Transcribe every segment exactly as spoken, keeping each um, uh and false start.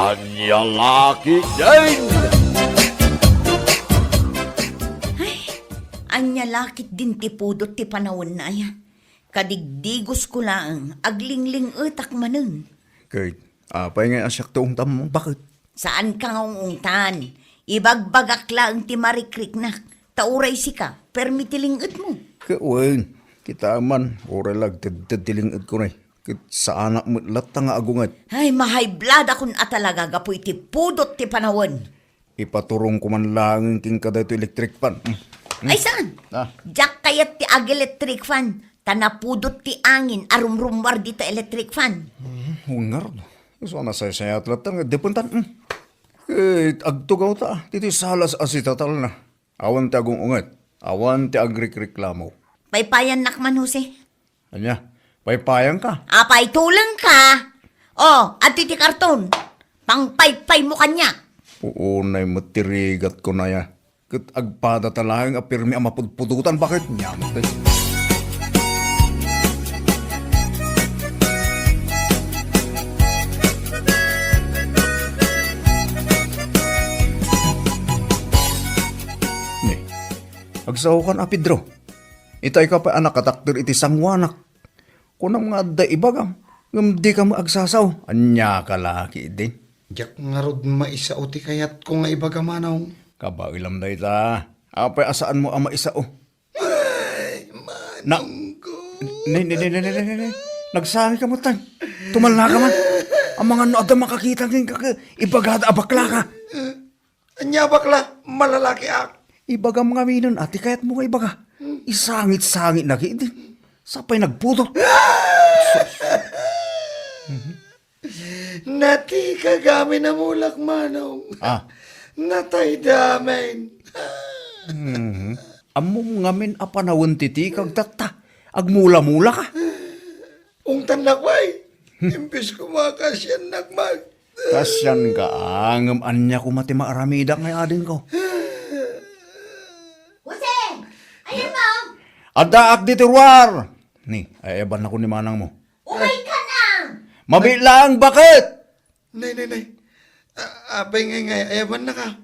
Ania la ketdin? Ay, ania la ketdin ti pudot ti panawenna aya? Kadigdigosko laeng, aglingling-etak manen. Ket apay ngay a siak ti ungtam, baket? Saanka nga ung-ungtan. Ibagbagak laeng ti marikriknak. Ta uray sika, permi ti ling-etmo. Ket wen, kitaem man, uray la agtedded ti ling-etko, ne. Ket saanak met latta nga agunget. Ay, mahayblad akon a talaga gapu iti pudot ti panawen. Ipaturongko man laeng kenka daytoy electric fan. Mm. Mm. Ay, saan? Ah. Diak kayat ti ag-electric fan. Ta napudot ti angin a rumrummuar ditoy electric fan. Mm, wen ngarud. Isu a nasaysayat latta nga depentan. Mm. Ket agtugawta, ah. Ditoy salas a sitatalna. Awan ti agung-unget. Awan ti agrikreklamo. Paypayannak man, Jose. Ania? Paypayanka? Apay, tulengka? O, adtoy ti karton. Pangpaypaymo kaniak. Puonay met ti rigatko, Naya. Ket agpadata laeng a pirmi a mapudpudotan, baket? Nia met, eh. Ne, agsaokan a, Pedro. Itay ka pay a nakatakder iti sangoanak. Kunam nga adda ibagam, ngem dika met agsasao. Ania ka la ketdin? Diak ngarud maisao ti kayatko nga ibaga, Manong. Kabaelam dayta. Apay a saanmo a maisao? Ay, Na-, Manongko. Ne, ne, ne. Nagsangika met, tay. Tumalnaka man. Amangan no adda makakita kenka, ibagada a baklaka. Ania, bakla? Malalakiak. Ibagam ngaminen a ti kayatmo nga ibaga. Isangit-sangit na ketdin. Sapay nagpudot. Sus. Natikag amin a mulak, Manong. Ah. Natayda amin. Mhm. Ammom ngamin a panawen ti tikag tatta. Agmula-mula ka. Ungtannak pay. Imbes koma kasiannak met. Kasianka, ngem ania koma ti maaramidak nga adingko? Jose! Ayanmo? Addaak ditoy ruar! Ni, ay-ayabannakon ni manangmo. Umayka na! Mabiit laeng, baket! Nay, nay, nay. A-, apay ngay nga ay-ayabannaka?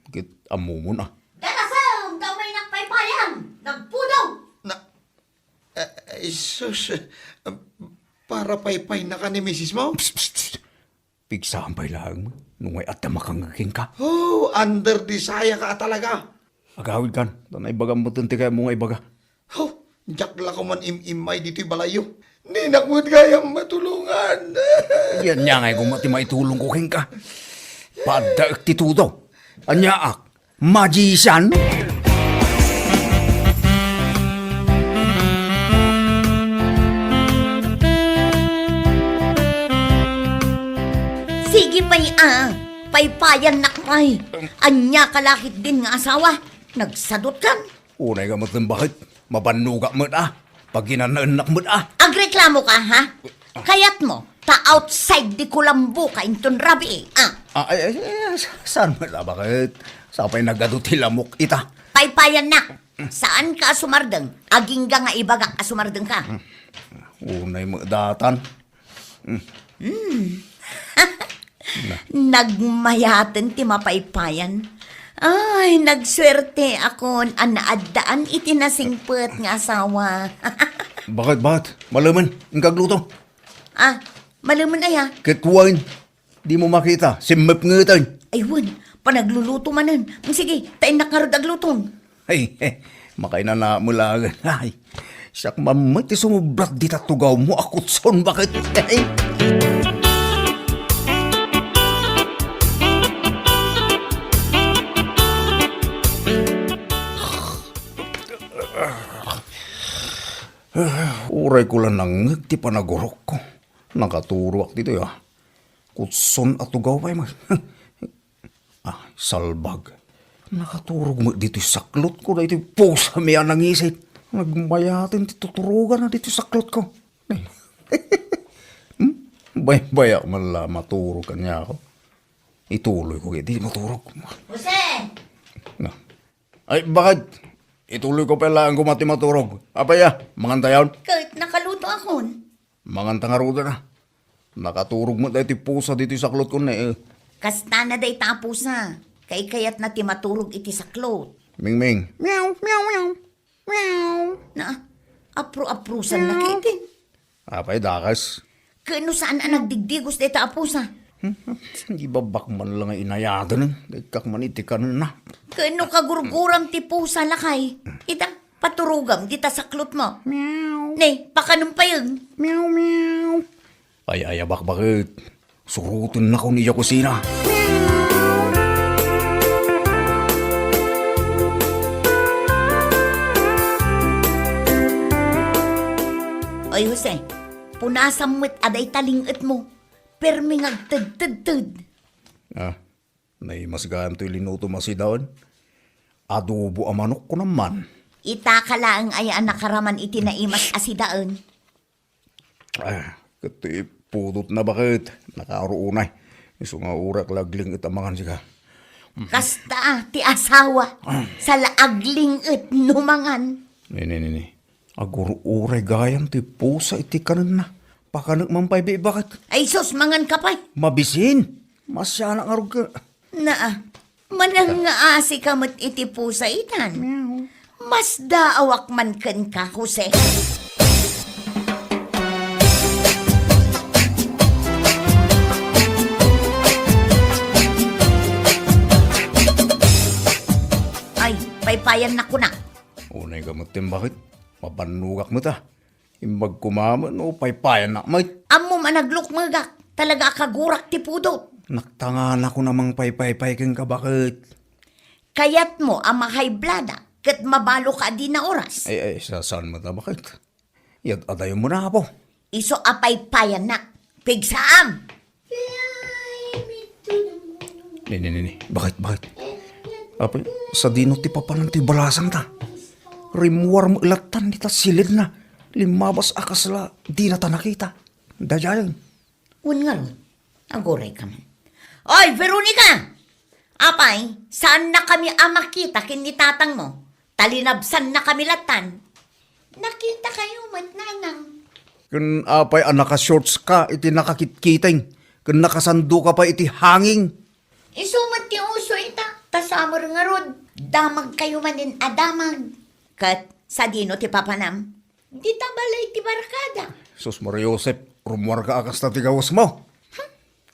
Ket ammomon a. Darasem ta umaynak paypayan! Nagpudot! Na, Eh, eh, sus, eh, para paypaynaka ni misismo? Psst, psst, psst. Pigsam pay laeng no ngay adda makangngeg kenka. Oh, under the saya ka talaga. Agawidkan, ta naibagam met ti kayatmo nga ibaga. Oh, diak la koman im-immay ditoy balayyo. Dinak met gayam matulongan. Ania ngay koma ti maitulongko kenka. Paaddaek ti tudo. Aniaak. Magician? Sige pay a, paypayannak pay. Ania ka la ketdin nga asawa? Nagsadutkan? Unay ka met, baket. Mabannogak met a. Paginanaennak met a. Agreklamo ka, ha? Kayatmo, ta outside the kulambo ka inton rabii, ah. Ah, ay, ay, ay, ay, sa-, saan met a, baket? Sapay nagadu ti lamok ita. Paypayannak, saanka a sumardeng, agingga nga ibagak a sumardengka. Unay met datan. Hmm. Nagmayaten ti mapaypayan. Ay, nagsuerteakon a naaddaan iti nasingpet nga asawa. Baket, baket? Malemen, inka agluto. Ah, malemen aya? Ket wen, dimo makita, simmepngeten. Ay, wen, panagluluto manen. Mm, sige, ta innak ngarud agluto. Ay, eh, makainana met laeng. Ay, siak man met ti sumubrat dita tugawmo a kutson, baket. Ay. Uray ko la nangngeg ti panagurokko. Nakaturoak ditoy, ah. Kutson a tugaw pay met. Ah, salbag. Nakaturog met ditoy saklotko, daytoy pusami a nangisit. Nagmayaten ti tuturogana ditoy saklotko. Hmm? Baybayak man la maturog kaniako. Ituloyko iti maturog. Jose! Na. Ay, baket? Ituloyko pay laeng koma ti maturog. Apay a, mangantayon? Ket nakalutoakon. Manganta ngaruden a. Nakaturog met daytoy pusa ditoy saklotko, ne, eh. Kastana dayta a pusa. Kaykayatna ti maturog iti saklot. Mingming. Meow, meow, meow. Meow. Na, apro-aprosanna Meow. Kiti. Apay, dakas? Ken no saan a nagdigdigos dayta a pusa? Hmm, di babak man lang nga inayadan, eh. Dagkak man iti kanenna. Ken no kagurguram ti pusa, lakay, ita, paturogam dita saklot mo. Meow. Ne, pakanem payen. Meow, meow. Ay, ay, abak, bakit? Surutennakon idiay kusina. Oy, Jose, punasam met a dayta ling-etmo. Permi nga agtedtedted. Ah, naimas gayam toy linutom a sidaen. Adobo a manok, kunam man. Itaka laeng aya a nakaraman iti naimas a sidaen. Ah, ket ti pudotna, baket, nakaruonay. Isu nga uray la agling-et a mangan sika. Kasta ti asawa, saan la agling-et no mangan. Nini, nini. Agur-uray gayam ti pusa iti kanenna. Pakanek man pay, bi, baket. Ay sus, mangan ka pay. Mabisin. Masianak nga rugka. Naa, manang nga asi ka met iti pusa itan. Meow. Masdaawak man kenka, Jose. Ay, paypayannak kuna. Unay ka met, Tim, baket? Mabannogak met, a. Imbag koma met no paypayannak met. Ammom a naglukmegak, talaga a kagurak ti pudot. Naktanganakon a mangpaypaypay kenka, baket? Kayatmo a mahayblada ket mabaloka a dina oras? Ay, ay, sa-, saan met a, baket? Yad-adayo met a, apo. Isu a paypayannak. Pigsaam! Ni, ni, ni, ni. Baket, baket? Apay, sadino ti papanan ti balasangta? Rimmuar met lattan dita silidna. Limmabas a kasla dinata nakita. Daydiayen. Wen ngarud, aguray ka man. Oy, Veronica! Apay, saannakami a makita ken ni tatangmo? Ta linabsannakami lattan. Nakitakayo met, nanang. Ken apay a naka-shorts ka iti nakakitkiting, ken nakasando ka pay iti hanging? Isu met ti uso ita, ta samer ngarud, damagkayo manen a damag. Ket sadino ti papanam? Dita balay ti barkada. Sus, Maria Josep, rummuarka a kasta ti gawesmo. Hmm?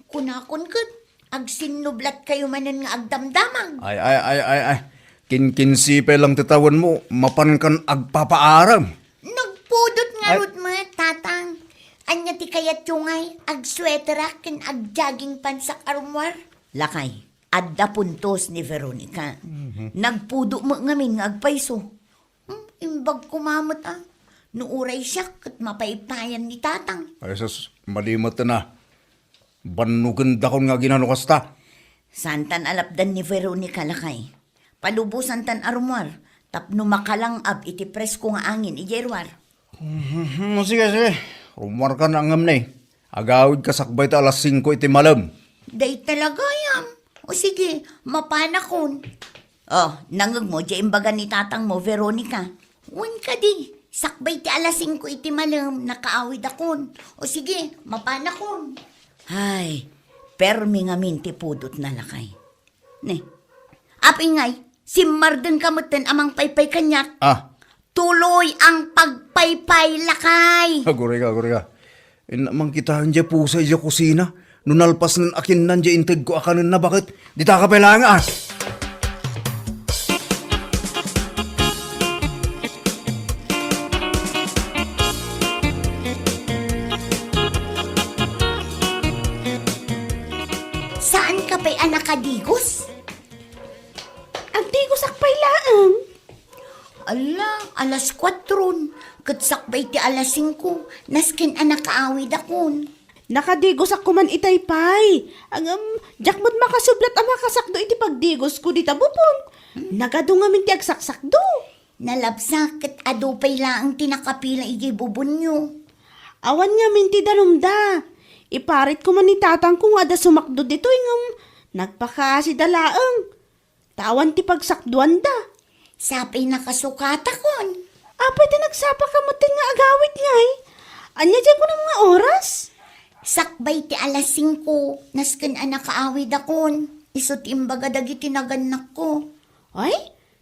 Kunakon ket, agsinnublatkayo manen nga agdamdamag. Ay, ay, ay, ay, ay. Kinkinsipay lang ti tawenmo, mapankan agpapaaram. Nagpudot ngarud met, tatang. Ania ti kayatyo ngay, agsueterak ken agjogging pantsak a rummuar? Lakay, adda puntos ni Veronica. Mhm. Nagpudo met ngamin nga agpayso. Hmm, imbag koma met, a. No uray siak ket mapaypayan ni tatang. Ay sus, mali met a. Bannogandakon nga aginano kasta. Saantan a lapdan ni Veronica, lakay. Palubosantan a rummuar, tapno makalang-ab iti presko nga angin idiay ruar. Mhm, sige, sige. Rummuarka na ngem ne. Agawidka sakbay ta alas singko iti malem. Dayta la gayam. O sige, mapanakon. O, nangegmo, diay imbaga ni tatangmo, Veronica. Wen kadi, sakbay ti alas singko iti malem, nakaawidakon. O sige, mapanakon. Ay, permi ngamin ti pudotna, lakay. Ne. Apay ngay, simmardenka metten a mangpaypay kaniak. Ah. Tuloy ang pagpaypay, lakay. Aguray ka, aguray ka. Inna, mangkitaen diay pusa idiay kusina. No nalpasnen a kinnan diay intedko a kanenna, baket? Dita ka pay laeng, a. Saanka pay a nakadigos? Agdigosak pay laeng. Ala, alas kuatron, ket sakbay ti alas singko, nasken a nakaawidakon. Nakadigosak koman itay pay. Ngem, diak met makasublat a makasakdo iti pagdigosko dita bubon. Hmm. Nagadu ngamin ti agsaksakdo. Nalabsak ket adu pay laeng ti nakapila idiay bubonyo. Awan ngamin ti danumda. Iparit koman ni tatangko nga adda sumakdo ditoy ngem nagpakaasida laeng. Ta awan ti pagsakduanda. Sapay nakasukatakon. Apay ta nagsapaka metten nga agawid ngay? Ania diay kunam nga oras? Sakbay ti alas singko, nasken a nakaawidakon. Isu ti imbaga dagiti nagannakko. Ay,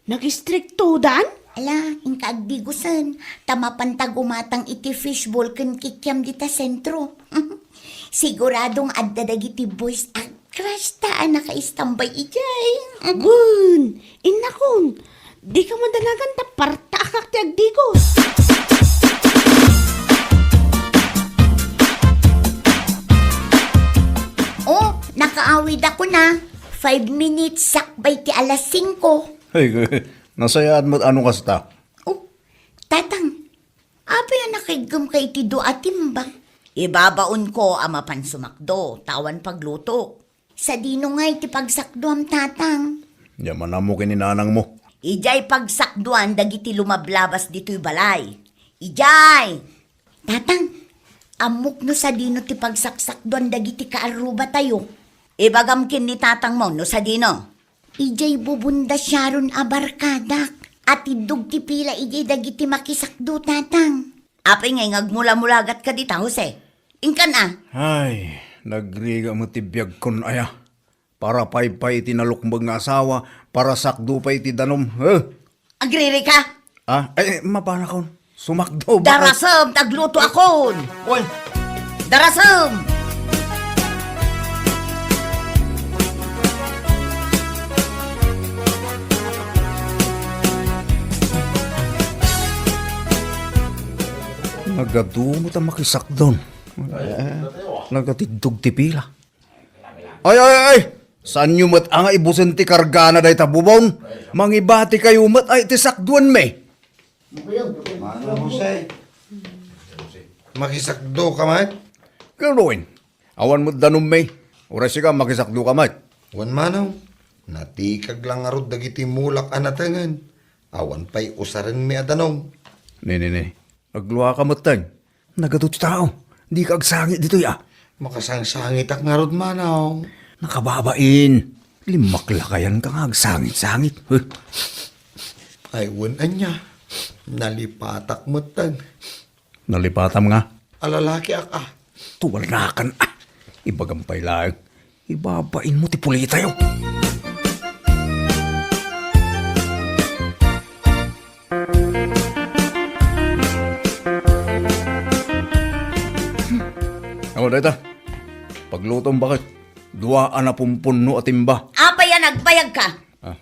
nag-istriktodan? Ala, inka agdigosen, ta mapanta gumatang iti fishball ken kikiam dita sentro. Siguradong adda dagiti boys a crush ta a nakaistambay idiay. Wen, innakon, dika madanagan ta partaakak ti agdigos. Oh, nakaawidakon. Five minutes sakbay ti alas singko. Ay, nasayaat met a no kasta. Oh, tatang, apay a nakaiggem ka iti dua a timba? Ibabaonko a mapan sumakdo, ta awan pagluto. Sadino ngay ti pagsakduam, tatang? Diak man ammo ken ni nanangmo. Idiay pagsakduan dagiti lumablabas ditoy balay. Idiay! Tatang, ammok no sadino ti pagsaksakduan dagiti kaarrubatayo. Ibagam ken ni tatangmo no sadino. Idiay bubunda Sharon a barkadak. Atiddog ti pila idiay dagiti makisakdo, tatang. Apay ngay nga agmulamulagat ka dita, Jose? Inkan a? Ay, nagrigat met ti biagkon aya. Para pay pay iti nalukmeg nga asawa, para sakdo pay iti danum. Huh? Agriri ka? Ah, ay, mapanakon. Sumakdo ba? Darasem, tagluto akon. Oy. Darasem. Nagadu met a makisakdon. Eh, nagatiddog ti pila. Ay, ay, ay! Saanyo met a nga ibusen ti kargana dayta bubon? Mangibati kayo met ay ti sakduanmi. Manong Jose, makisakdo ka met? Kerdoin, awan met danummi. Uray sika, makisakdo ka met. Wen manong, natikag lang ngarud dagiti mulak a natengen. Awan pay usarenmi a danum. Ne, ne, ne. Agluaka metten. Nagadu ti tao. Dika agsangit ditoy a. Makasangsangitak ngarud manong. Nakababain. Limmaklakayan ka nga agsangit-sangit. Huh. Ay, wen ania. Nalipatak metten. Nalipatam nga? A lalakiak a. Tuwalnakan a. Ibagam pay laeng. Ibabain mo ti pulitayo. Awa dayta. Paglutom, baket. Dua a napumpunno a timba. Apay a nagbayag ka? Ah.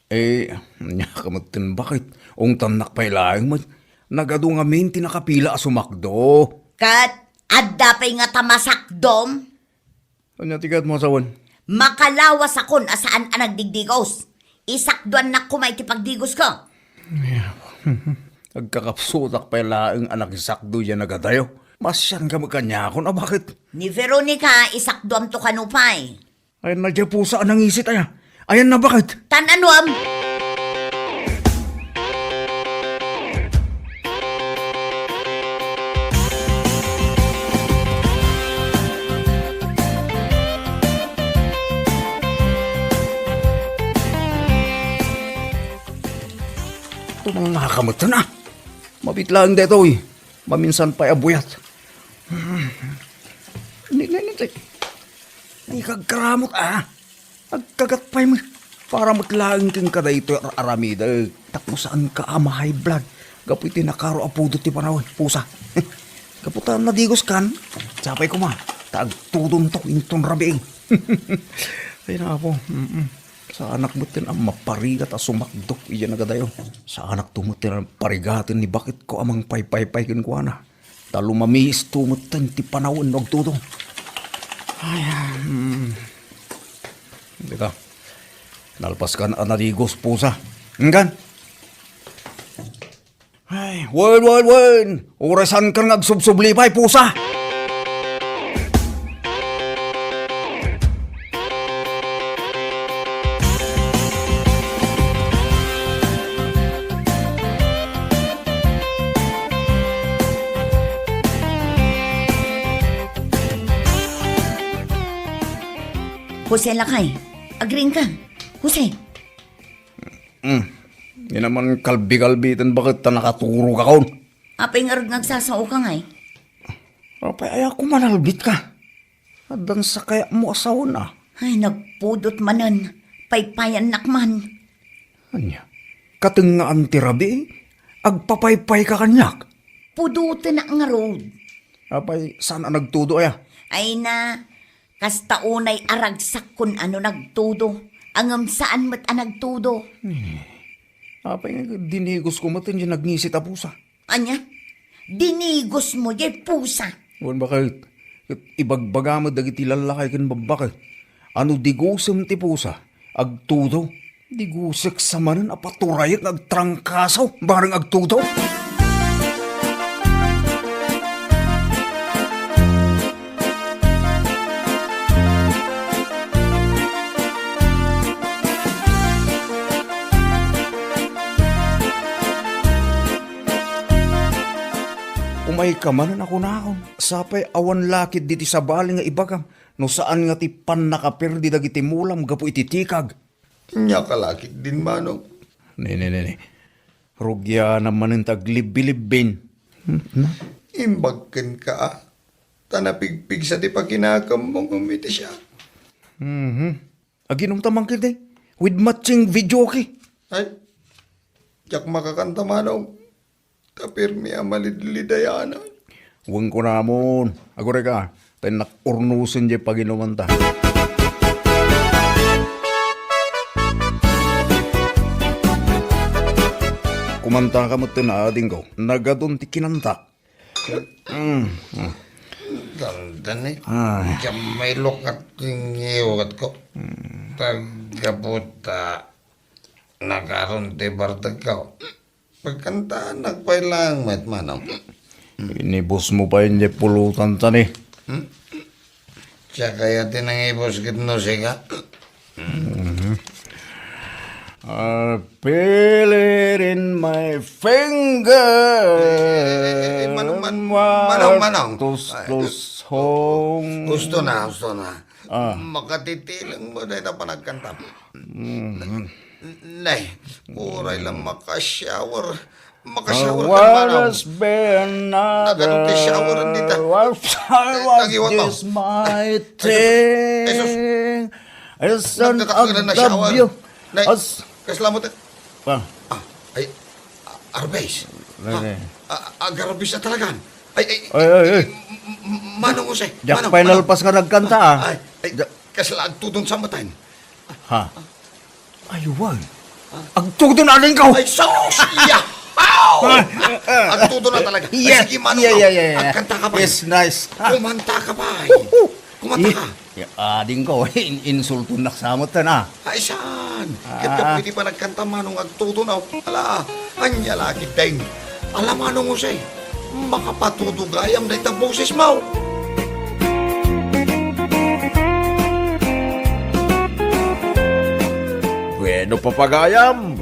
Eh, ania ka met ken, baket? Ungtannak pay laeng met. Nagadu ngamin ti nakapila a sumakdo. Ket adda pay ngata masakdom? Ania ti kayatmo a sawen? Makalawasakon a saan a nagdigdigos. Isakduannak koma iti pagdigosko. Agkakapsutak pay laeng a nakisakdo diay nagadayo. Masianka met kaniakon a baket? Ni Veronica, isakduamto kano pay. Ayanna diay pusa a nangisit aya. Ayanna baket. Tan-anuam. Tumang nakametten a. Mabit laeng daytoy. Maminsan pay a buyat. Ni, ni, ni, ni. Ni kagkaramot a. Agkagat pay met. Para met laeng kenka daytoy ar-aramidek. Tapno saanka a ma-high blood. Gapu iti nakaro a pudot ti panawen. Pusa. Gapu ta nadigoskan. Sapay koma. Ta agtudonto inton rabiin. Ay, napo. Mm-mm. Saanak met ken a maparigat a sumakdo idiay nagadayo. Saanakto met ken a parigaten ni baketko a mangpaypaypay kenkuana. Ta lumamiisto met ken ti panawen no agtudong. Ay, ah, mm. Dika. Nalpaskan a nadigos, pusa. Engkan? Ay, wen, wen, wen! Uray saankan nga agsubsubli pay, pusa! Jose, lakay. Agriingka. Jose. Hmm. Di naman kalbi-kalbi iti baket ta nakaturogakon. Apay ngarud nga agsasaoka ngay? Apay, aya koma nalbitka? Addan sa kayatmo a sawen a. Ay, nagpudot manen. Paypayannak man. Ania? Katengngaan ti rabii? Agpapaypayka kaniak? Pudotenak ngarud. Apay, saan a nagtudo aya? Ay na, kasta unay a ragsak kun ano nagtudo. Ngem saan met a nagtudo. Eh, apay nga dinigosko met diay nagngisit a pusa? Ania? Dinigosmo diay pusa? Wen, baket. Ket ibagbaga met dagiti lallakay ken babbakek a no digosem ti pusa, agtudo. Digosek sa manen a paturayek nga agtrangkaso bareng agtudo. Umayka manen a kunakon, sapay awan la ketdi ti sabali nga ibagam, no saan nga ti pannakaperdi dagiti mulam gapu iti tikag. Ania ka la ketdin, Manong? Ne, ne, ne, ne. Rugianam manen ti aglibbilibbin. Hmm, na? Imbag kenka, a. Ta napigpigsa ti pakinakemmo ngem iti siak. Mhm. Aginumta man ketdi with matching videoke. Ay, diak makakanta, Manong. Ta permi a malidlidayanan. Wen kunamon, agurayka, ta innak urnosen diay paginumanta. Kumantaka metten, adingko. Nagadun ti kinantak. Mm, mm. Dandani. Ay. Diak mailok ket ngiwatko. Mm. Ta gapu ta nakaron ti bartegko. Pagkantaanak pay laeng met, Manong. Inibusmo pay diay pulotanta ni. Hmm? Siak aya ti nangibus ket no sika. Mhm. I feel it in my finger. Eh, eh, eh, Manong, Man-, Manong, Manong. Tustos hong. Husto na, husto na. Ah. Makatitileng mo dayta panagkantam. Mhm. Nay, uray lang maka-shower. Maka-shower ka, Manong. Nagano ti shower dita? Nagiwat mo. Ay, Jesus. Nagdadakkel na shower. Nay, kasla mo ta-, ah, ay, ah, Arbes. Ah, ah, agarbes a talagan. Ay, ay, ay, ay, ay. M-, m-, Manong Jose. Diak pay nalpas nga nagkanta, ah. Ay, ay, kasla agtudon sa matan. Ha? Ay, wen. Agtudon, adingko! Ay, sus! Yahaw! Agtudon na talaga. Ay, sige, Manong. Agkanta ka pa. Yes, nice. Kumanta ka pa. Kumanta ka. Adingko, in-, insultonnak sa met, na. Ay, saan? Ket gapu iti panagkanta, Manong, agtudon, aw. Ala, ania la ketdin. Ala, Manong Jose, makapatudo gayam dayta bosesmo. Bueno, papagayam,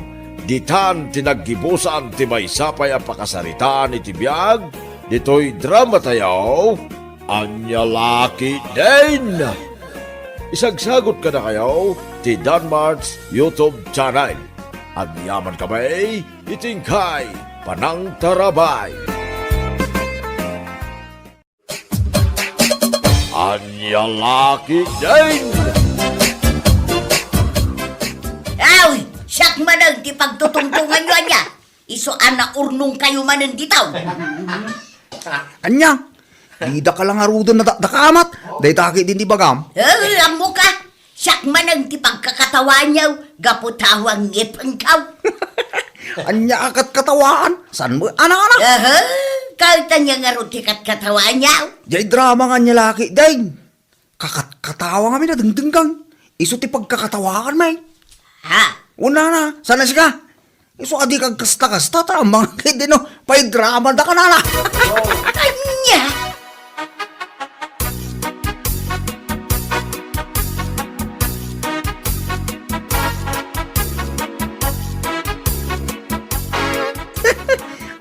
ditan ti naggibusan ti maysa pay a pakasaritaan iti biag ditoy dramatayo, Ania la ketdin. Isagsagot kadakayo ti Danmart's YouTube channel. Agyaman kami iti inkay panangtarabay. Ania la ketdin. Aw, siak manen ti pagtutungtunganyo, ania? Isu a naurnongkayo manen ditaw. Ania? Dida ka lang aruden a dakdakamat. Dayta ketdin ti bagam. Eh, ammoka. Siak manen ti pagkakatawaanyo gapu ta awan ngipenkaw. Ania a katkatawaan? Saan mo, anana? Aha, kaltan niya ngarud ti katkatawaanyo. Jay drama nga ania la ketdin. Kakatkatawa ngamin a dengdenggan. Isu ti pagkakatawaan, may. Ha? Una na, sana sika? Isu a di kagkasta-kasta, ta amangan ketdin no, paidrama da kanana. Ania?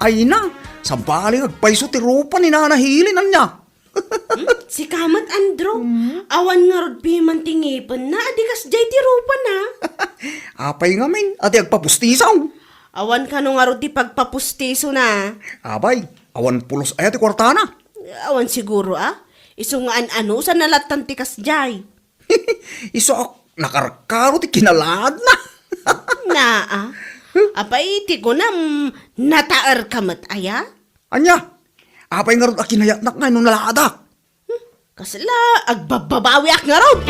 Ay na, sabali agpayso ti rupa ni Nana Helen, ania? Hmm? Sika met, Andrew? Hmm? Awan ngarud piman ti ngipenna a di kasdiay ti rupana. Apay ngamin a di agpapustiso? Awan kano ngarud ti pagpapustisona. Apay, awan pulos aya ti kuartana? Awan siguro, a? Isu nga an-anusan na lattan ti kasdiay. Isu a nakarkaro ti kinalaadna. Naa. Apay ti kunam, nataerka met aya? Ania? Apay ngarud a kinayatnak nga no nalaadak? Hmm, kasla, agbabbabawiak ngarud.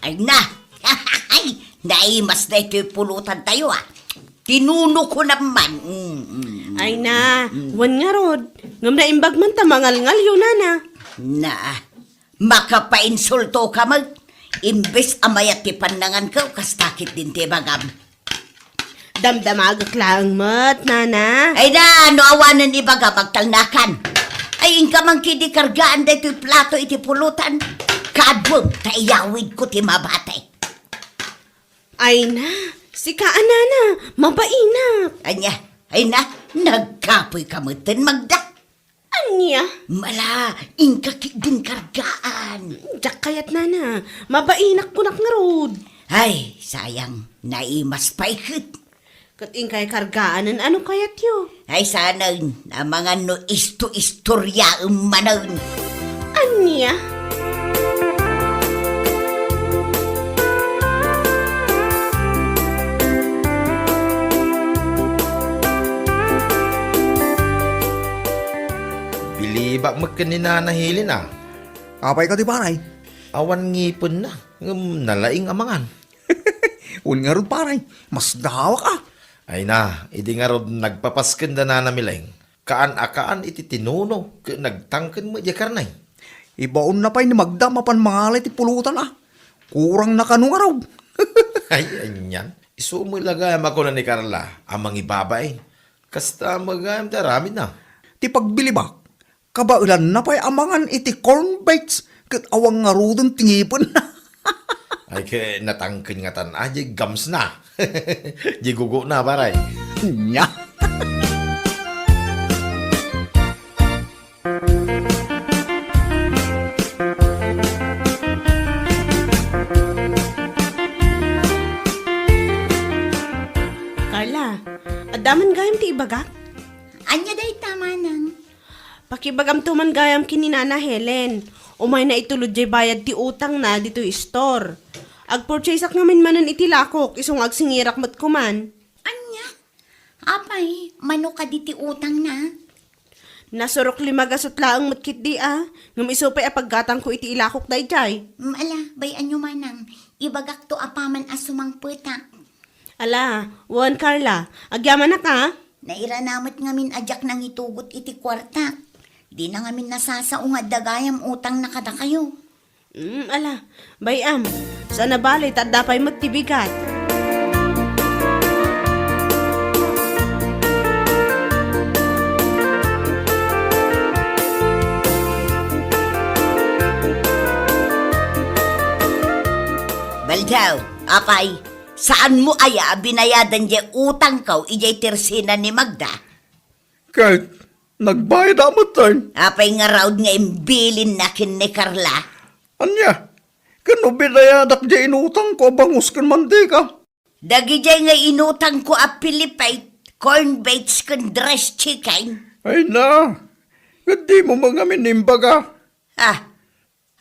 Ay na! Ay, naimas daytoy pulutantayo, a. Tinuno ko naman. Mm, mm, Ay na, mm, mm. Wen ngarud, ngem naimbag man ta mangalngalyo, nana. Na, makapainsulto ka met. Imbes a mayat ti pannanganko, kasta ketdin ti ibagam. Damdamagek laeng met, nana. Ay na, no awanen ibagam, agtalnakan. Ay, inka man ketdi kargaan daytoy plato iti pulutan. Kaduem, ta iyawidko ti mabati. Ay na, sika a nana, mabainak. Ania, ay na, nagkapoyka metten, Magda. Ania? Mala, inka ketdin kargaan. Diak kayat, nana, mabainak kunak ngarud. Ay, sayang, naimas pay ket. Ket inkay kargaan, ano kayatyo? Ay, saanen, amangan no isto-istoryaem manen. Ania? Bilibak met ken ni Nana Helen, a. Apay kadi, pare? Awan ngipenna, ngem nalaing amangan. Wen ngarud, pare, masdawak, a. Ay na, idi ngarud nagpapasken da Nana Mileng, kaan a kaan iti tinuno ket nagtangken met diay karne. Ibaonna pay ni Magda mapan mangalay ti pulutan, a. Kurangna kano ngarud. Ay, anian. Isu met la gayam a kuna ni Carla a mangibabain. Kasta met gayam ti aramidna. Ti pagbilibak, kabaelanna pay amangan iti corn bites ket awan ngaruden ti ngipenna. Ay, ket natangken ngatan a diay gamsna. Diay gugona, pare. Nia. Carla, adda man gayam ti ibagak? Ania dayta, manang? Pakibagamto man gayam ken ni Nana Helen. Umayna itulod diay bayad ti utangna ditoy istor. Agpurchaseak ngamin manen iti lakok, isu nga agsingirak met koman. Ania? Apay, mano kadi ti utangna? Nasurok lima gasut laeng met ketdi a, ngem isu pay a paggatangko iti ilakok daydiay. Mm, ala, bay-anyo manang, ibagakto apaman a sumangpetak. Ala, wen Carla, agyamanak a? Nairana met ngamin a diak nangitugot iti kuartak. Dina ngamin nasasao nga adda gayam utangna kadakayo. Mm, ala, bay-am, saan a bale ta adda pay met ti bigat. Baldaw, apay, saanmo aya a binayadan diay utangko idiay tersina ni Magda? Ket nagbayad a metten. Apay ngarud nga imbilinna ken ni Carla? Ania? Ket no binayadak diay inutangko a bangus ken mantika? Dagidiay nga inutangko a Pilipit, corn beef ken dressed chicken. Ay na, ket dimo met ngamin imbaga. Ah,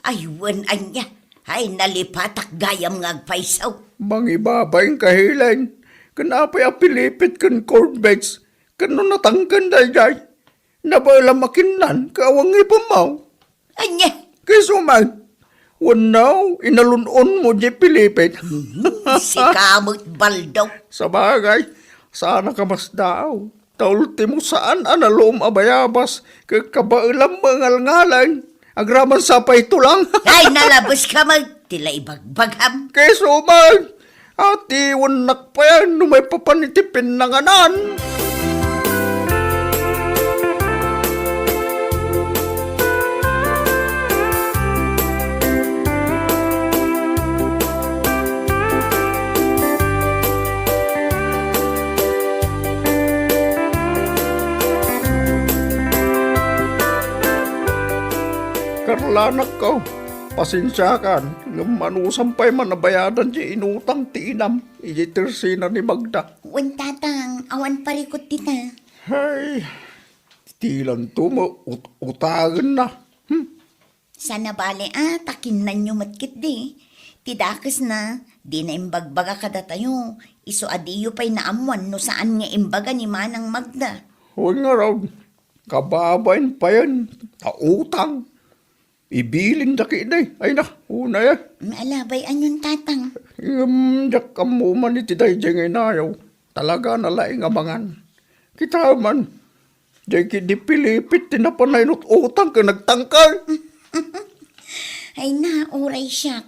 ay, wen ania. Ay, nalipatak gayam nga agpayso. Mangibabain ka, Helen. Ken apay a Pilipit ken corn beef? Ken no natangken daydiay, nabaelam a kinnan ket awan ngipenmo. Ania? Ket isu met, wenno, inalun-onmo diay Pilipit. Hmm, sika met, Baldo. Sabagay, saan a kamasdaaw. Ta ultimo, saan a nalom a bayabas, ket kabaelam nga ngalngaleng, agraman sa pay tulang. Ay, nalabeska met, ti la ibagbagam. Ket isu met, atiwennak pay no maipapan iti pinnanganan. Karlanakko, Pasensiakan, ngem anusam pay man a bayadan ti inutang ti inam idiay tersena ni Magda. Wen, Tatang, awan parikut dita. Hay, ti lanto met ut-, utangenna. Hmm. Saan a bale a, ta kinnanyo met ketdi. Ti dakesna, dina imbagbaga kadatayo, isu a diyo pay naammuan no saan nga imbaga ni Manang Magda. Wen ngarud, kababain payen, ta utang. Ibilinda ketdi. Ay na, unay, eh. Maalabay, anion, Tatang? Ngem, diak ammo man iti daydiay nga inayaw. Talaga a nalaing a mangan. Kita man, diay ketdi pilipit ti napan a inut-utang ken nagtangkal. Ay na, uray siak.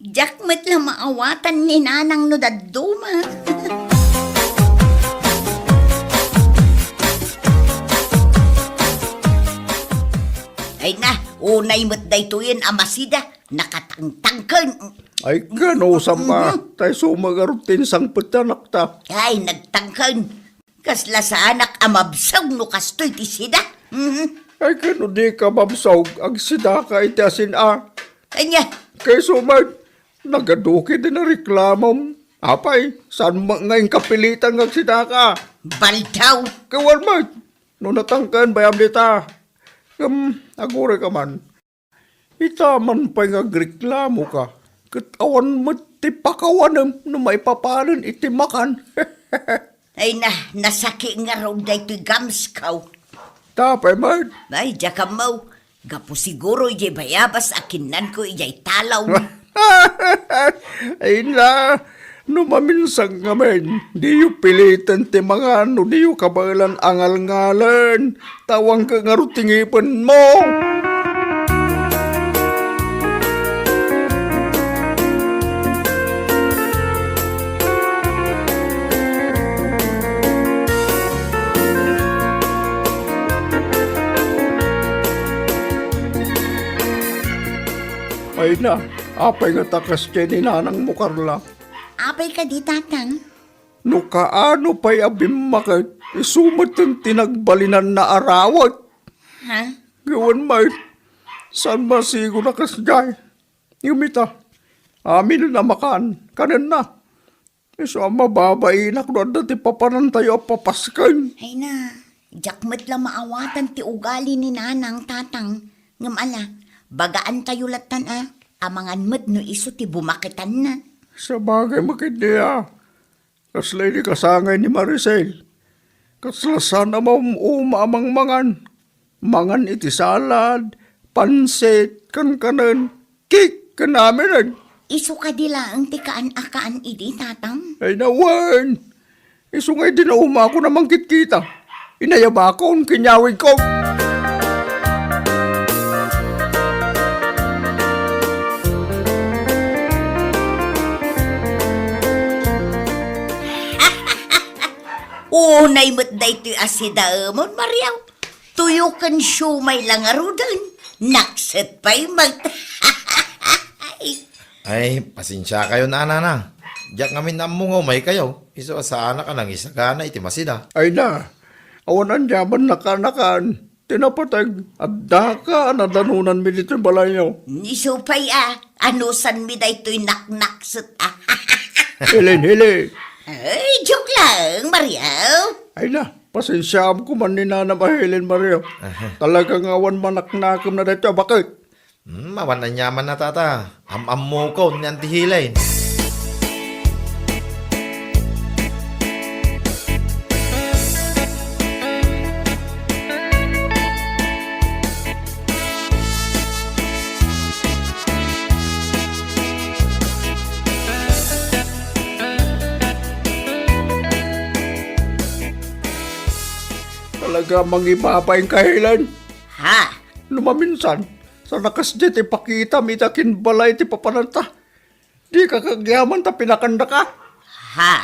Diak met la maawatan ni Nanang no dadduma. Ay na, unay met daytoyen a masida, nakatangtangken. Ay, kanusam a, mhm, tay sumagarutin sangpet ti anakta. Ay, nagtangken. Kasla saanak a mabsag no kastoy ti sida. Mhm. Ay, ken no dika mabsag, agsidaka iti asin a. Ania? Kayso met, nagadu ketdi nareklamom. Apay, saan met nga inkapilitan nga agsidaka? Baldaw! Ket wen met, no natangken, bayam dita. Ngem, agurayka man. Ita man pay nga agreklamoka, ket awan met ti pakawanem no maipapanen iti makan. Ay na, nasaki ngarud daytoy gamsko. Tapay met. Ay, diak ammo. Gapu siguro idiay bayabas a kinnanko idiay talaw. Ay na, no maminsan ngamin, diyo piliten ti mangan no diyo kabaelan a ngalngalen, ta awan ket ngarud ti ngipenmo. Ay na, apay nga ta kasdiay ni nanangmo, Carla? Apay kadi, Tatang? No kaano pay a bimmaket, isu met ti nagbalinanna a rawek. Ha? Gawen met, saan masigon a kasdiay? Ngem ita, aminen a makan, kanenna. Isu a mababainak no adda ti papanantayo a papasken. Ay na, diak met la maawatan ti ugali ni Nanang, Tatang. Ngem ala, bagaantayo lattan a, amangan met no isu ti bumaketanna. Sabagay, makidia. Kasla idi kasangay ni Maricel. Kasla saan a maum-uma a mangmangan. Mangan iti salad, pansit, kankanen, cake, ken aminen. Isu kadi laeng ti kaan a kaan idi, Tatang? Ay, nawen. Isu nga idi naumaakon a mangkitkita, inayabakon ken inyawidko. Unay met daytoy a sidaemon, Maria. Tuyo ken siomay la ngaruden, nakset pay met. Ay, pasensiakayo, nanang. Diak ngamin ammo nga umaykayo. Isu a saanak a nangisagana iti masida. Ay na, awan aniaman nakanakan. Ti napateg, addaka a nadanonanmi ditoy balayyo. Isu pay a, anusanmi daytoy naknakset a. Helen, Helen. Ay, joke lang, Maria. Ay na, pasensiaam koma ni Nanang a Helen, Maria. Aha. Talaga nga awan manaknakemna daytoy a baket. Hmm, awan aniamanna, tata. Am-ammokon ni Auntie Helen. Talaga, mangibabain ka, Helen. Ha? No maminsan, saan a kasdiay ti pakitam iti akinbalay ti papananta. Dika kagyaman ta pinakandaka. Ha?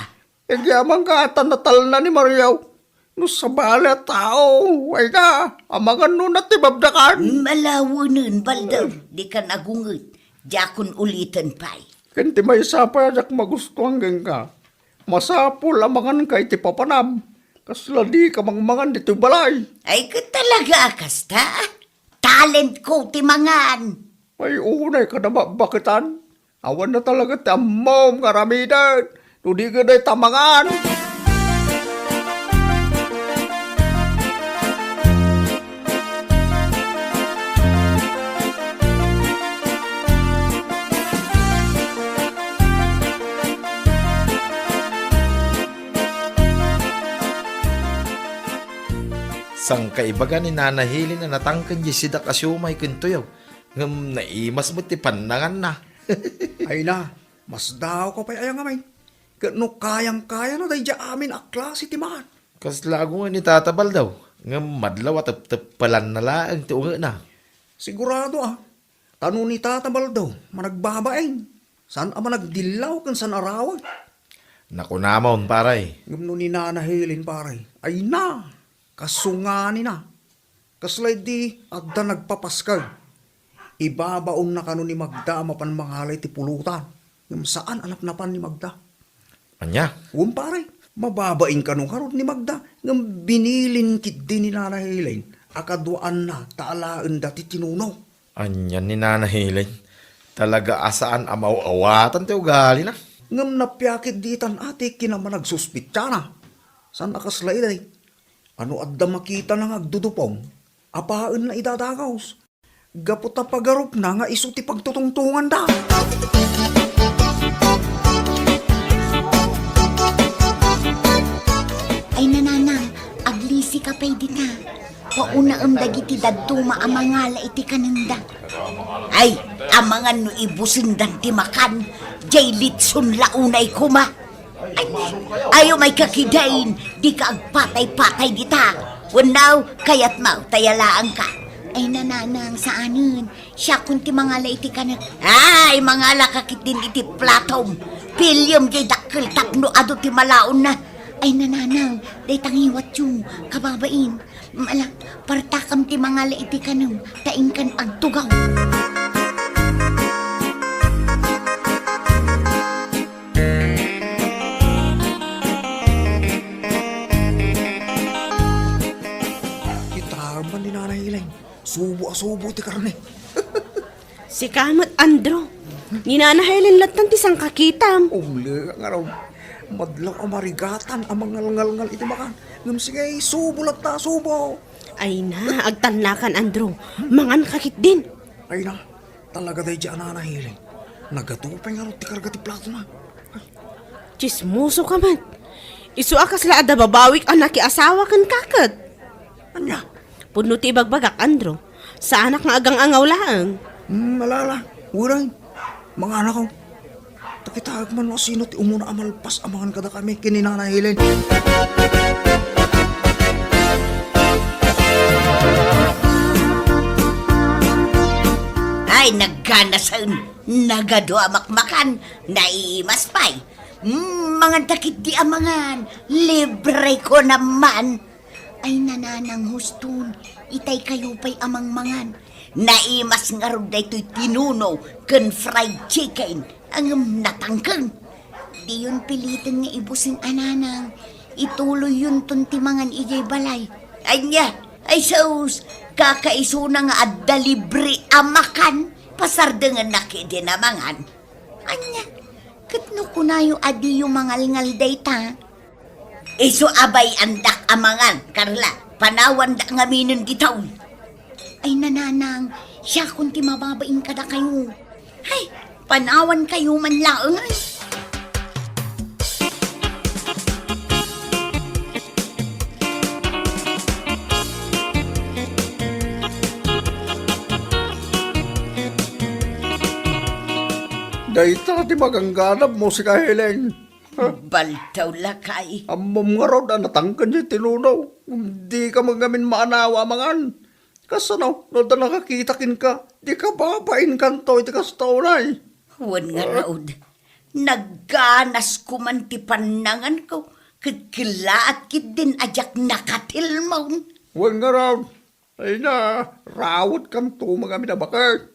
Agyamanka ta natalna ni Maria. No sabali a tao, ay na, amangan no natibabdakan. Malawenen, Baldaw, dikan agunget. Diakon uliten pay. Ken ti maysa pay a diak magustuan kenka. Masapul a manganka iti papanam. Kasla dika mangmangan ditoy balay. Ay, ket talaga a kasta. Talentko ti mangan. Ay, unay ka na mabaketan. Awan na talaga ti ammom nga aramiden no di ketdi ta mangan. Saan kaibaga ni Nana Helen a natangken diay sidak a siomay ken tuyaw, ngem naimas met ti pannanganna. Ay na, masdaawka pay aya ngamin. Ket no kayang-kayana daydiay amin a klase ti maan. Kasla agungan ni Tata Baldaw, ngem madlaw a tepteppelanna laeng ti ungetna. Sigurado a, ta no ni Tata Baldaw, managbabain, saan a managdillaw ken saan a rawag. Nakunamon, pare. Ngem no ni Nana Helen, pare, ay na, kasunganina. Kasla idi adda nagpapaskeg. Ibabaonna kano ni Magda a mapan mangala iti pulutan. Ngem saan a napnapan ni Magda. Ania? Wen, pare, mababain kano ngarud ni Magda, ngem binilin ketdi ni Nana Helen a kaduaanna ta alaenda ti tinuno. Ania ni Nana Helen? Talaga a saan a maaw-awatan ti ugalina. Ngem nappiakit ditan a ti kinamanagsuspitsana. Saan a kasla idi. Ano adda makitana nga agdudupong, apaenna idadagus. Gapu ta pagarupna nga isu ti pagtutungtonganda. Ay, nananang, aglisika pay dita. Paunaem dagiti dadduma a mangala iti kanenda. Ay, amangan no ibusendan ti makan, jay litson la unay koma. Ay, ayo may kakidain, di ka agpatay-patay dita. Wenno, kayatmo, ta yalaanka. Ay, nananang, saanen. Siakon ti mangala iti kanek. Ay, mangala ka ketdin iti platom. Piliem jay dakkel tapno adu ti malaonna. Ay, nananang, dayta ngiwatyo, kababain. Mala, partakam ti mangala iti kanem, ta inkan agtugaw. Kitaem man ni Nanay Ileng, subo a subo ti karne. Sika met, Andrew. Ni Nana Helen lattan ti sangkakitam. Umle nga raw. Madlaw a marigatan a mangalngalngal iti makan. Ngem sige, subo latta, subo. Ay na, agtannakan, Andrew. Mangan ka ketdin. Ay na, talaga daydi a Nana Helen. Nagadu pay ngarud ti karga ti platona. Tsismoso ka met. Isu a kasla adda babawik a nakiasawa kenka ket. Ania? Pudno ti ibagbagak, Andrew. Saanak nga agang-angaw laeng. Hmm, ala, ala. Uray. Manganakon. Ta kitaek man no sino ti umuna a malpas a mangan kadakami ken ni Nana Helen. Ay, nagganasen. Nagadu a makmakan. Naiimas pay. Hmm, mangan ta ketdi a mangan. Libre ko naman. Ay, nananang huston, itay kayo pay a mangmangan. Naimas ngarud daytoy tinuno ken fried chicken, ngem natangken. Diyon piliten nga ibusen a nanang, ituloyyonton ti mangan idiay balay. Ania, ay sus, kakaisuna nga adda libre a makan, pasardengennak idi a mangan. Ania, ket no kunayo a diyo mangalngal dayta, isu a bay-andak a mangan, Carla. Panawandak ngaminen ditoy. Ay, nananang, siakon ti mababain kadakayo. Hay, panawankayo man laeng, ay. Dayta ti magangganabmo, sika Helen. Baltaw, lakay. Ammom ngarud a natangken ti tinuno. Dika man ngamin maanawa a mangan. Kasano no adda nakakita kenka, dika babainkanto iti kasta unay. Wen ngarud, nagganas ko man ti pannanganko, ket kellaat ketdin a diak nakatilmon. Wen ngarud, ay na, rawetkanto man ngamin a baket.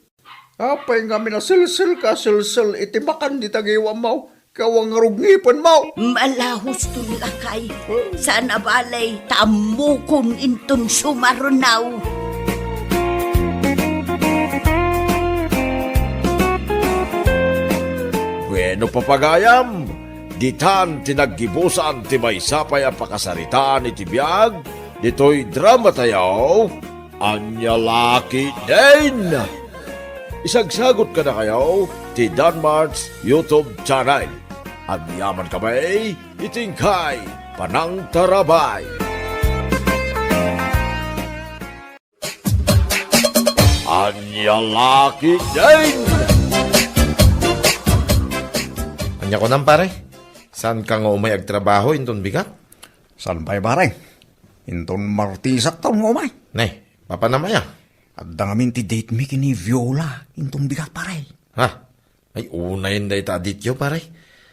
Apay ngamin a silsilka a silsil iti makan dita ngiwammo, ket awan ngarud ngipenmo? Malahuston, lakay. Saan a bale, ta ammokon inton sumarunaw. No papagayam, ditan ti naggibusan ti maysa pay a pakasaritaan iti biag ditoy dramatayo, Ania La Ketdin. Isagsagot kadakayo ti Danmart's YouTube channel. Agyaman kami iti inkay panangtarabay. Ania La Ketdin. Ania kunam, pare? Saanka nga umay agtrabaho inton bigat? Saan pay, pare? Inton Martisakto nga umay. Ne, mapanam aya? Adda ngamin ti date mi ken ni Viola inton bigat, pare. Ha? Ay, unayen dayta a date yo, pare.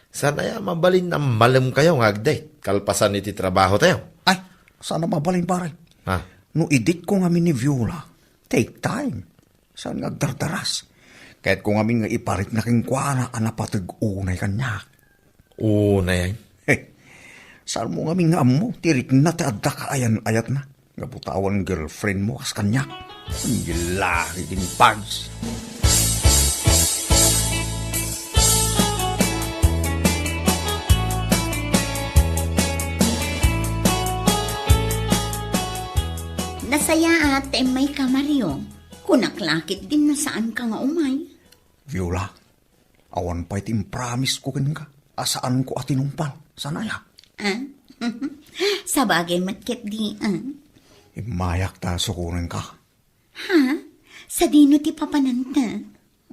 Saan aya mabalin a malemkayo nga ag-date kalpasan iti trabahotayo? Ay, saan a mabalin, pare. Ha? No i-date ko ngamin ni Viola, take time. Saan nga agdardaras? Kayatko ngamin nga iparikna kenkuana a napateg unay kaniak. Unayen? He, saanmo ngamin nga ammo ti rikna ti adda kaayan-ayatna? Gapu ta awan girlfriend mo kas kaniak. Ang laki ken Pags. Nasayaat ta immayka, Mario. Kunak la ketdin no saanka nga umay. Viola, awan pay ti impromise ko kenka a saanko a tinungpal. Saan aya? Ah? Sabagay met ketdi, ah. Immayak ta sukonenka. Ha? Sadino ti papananta?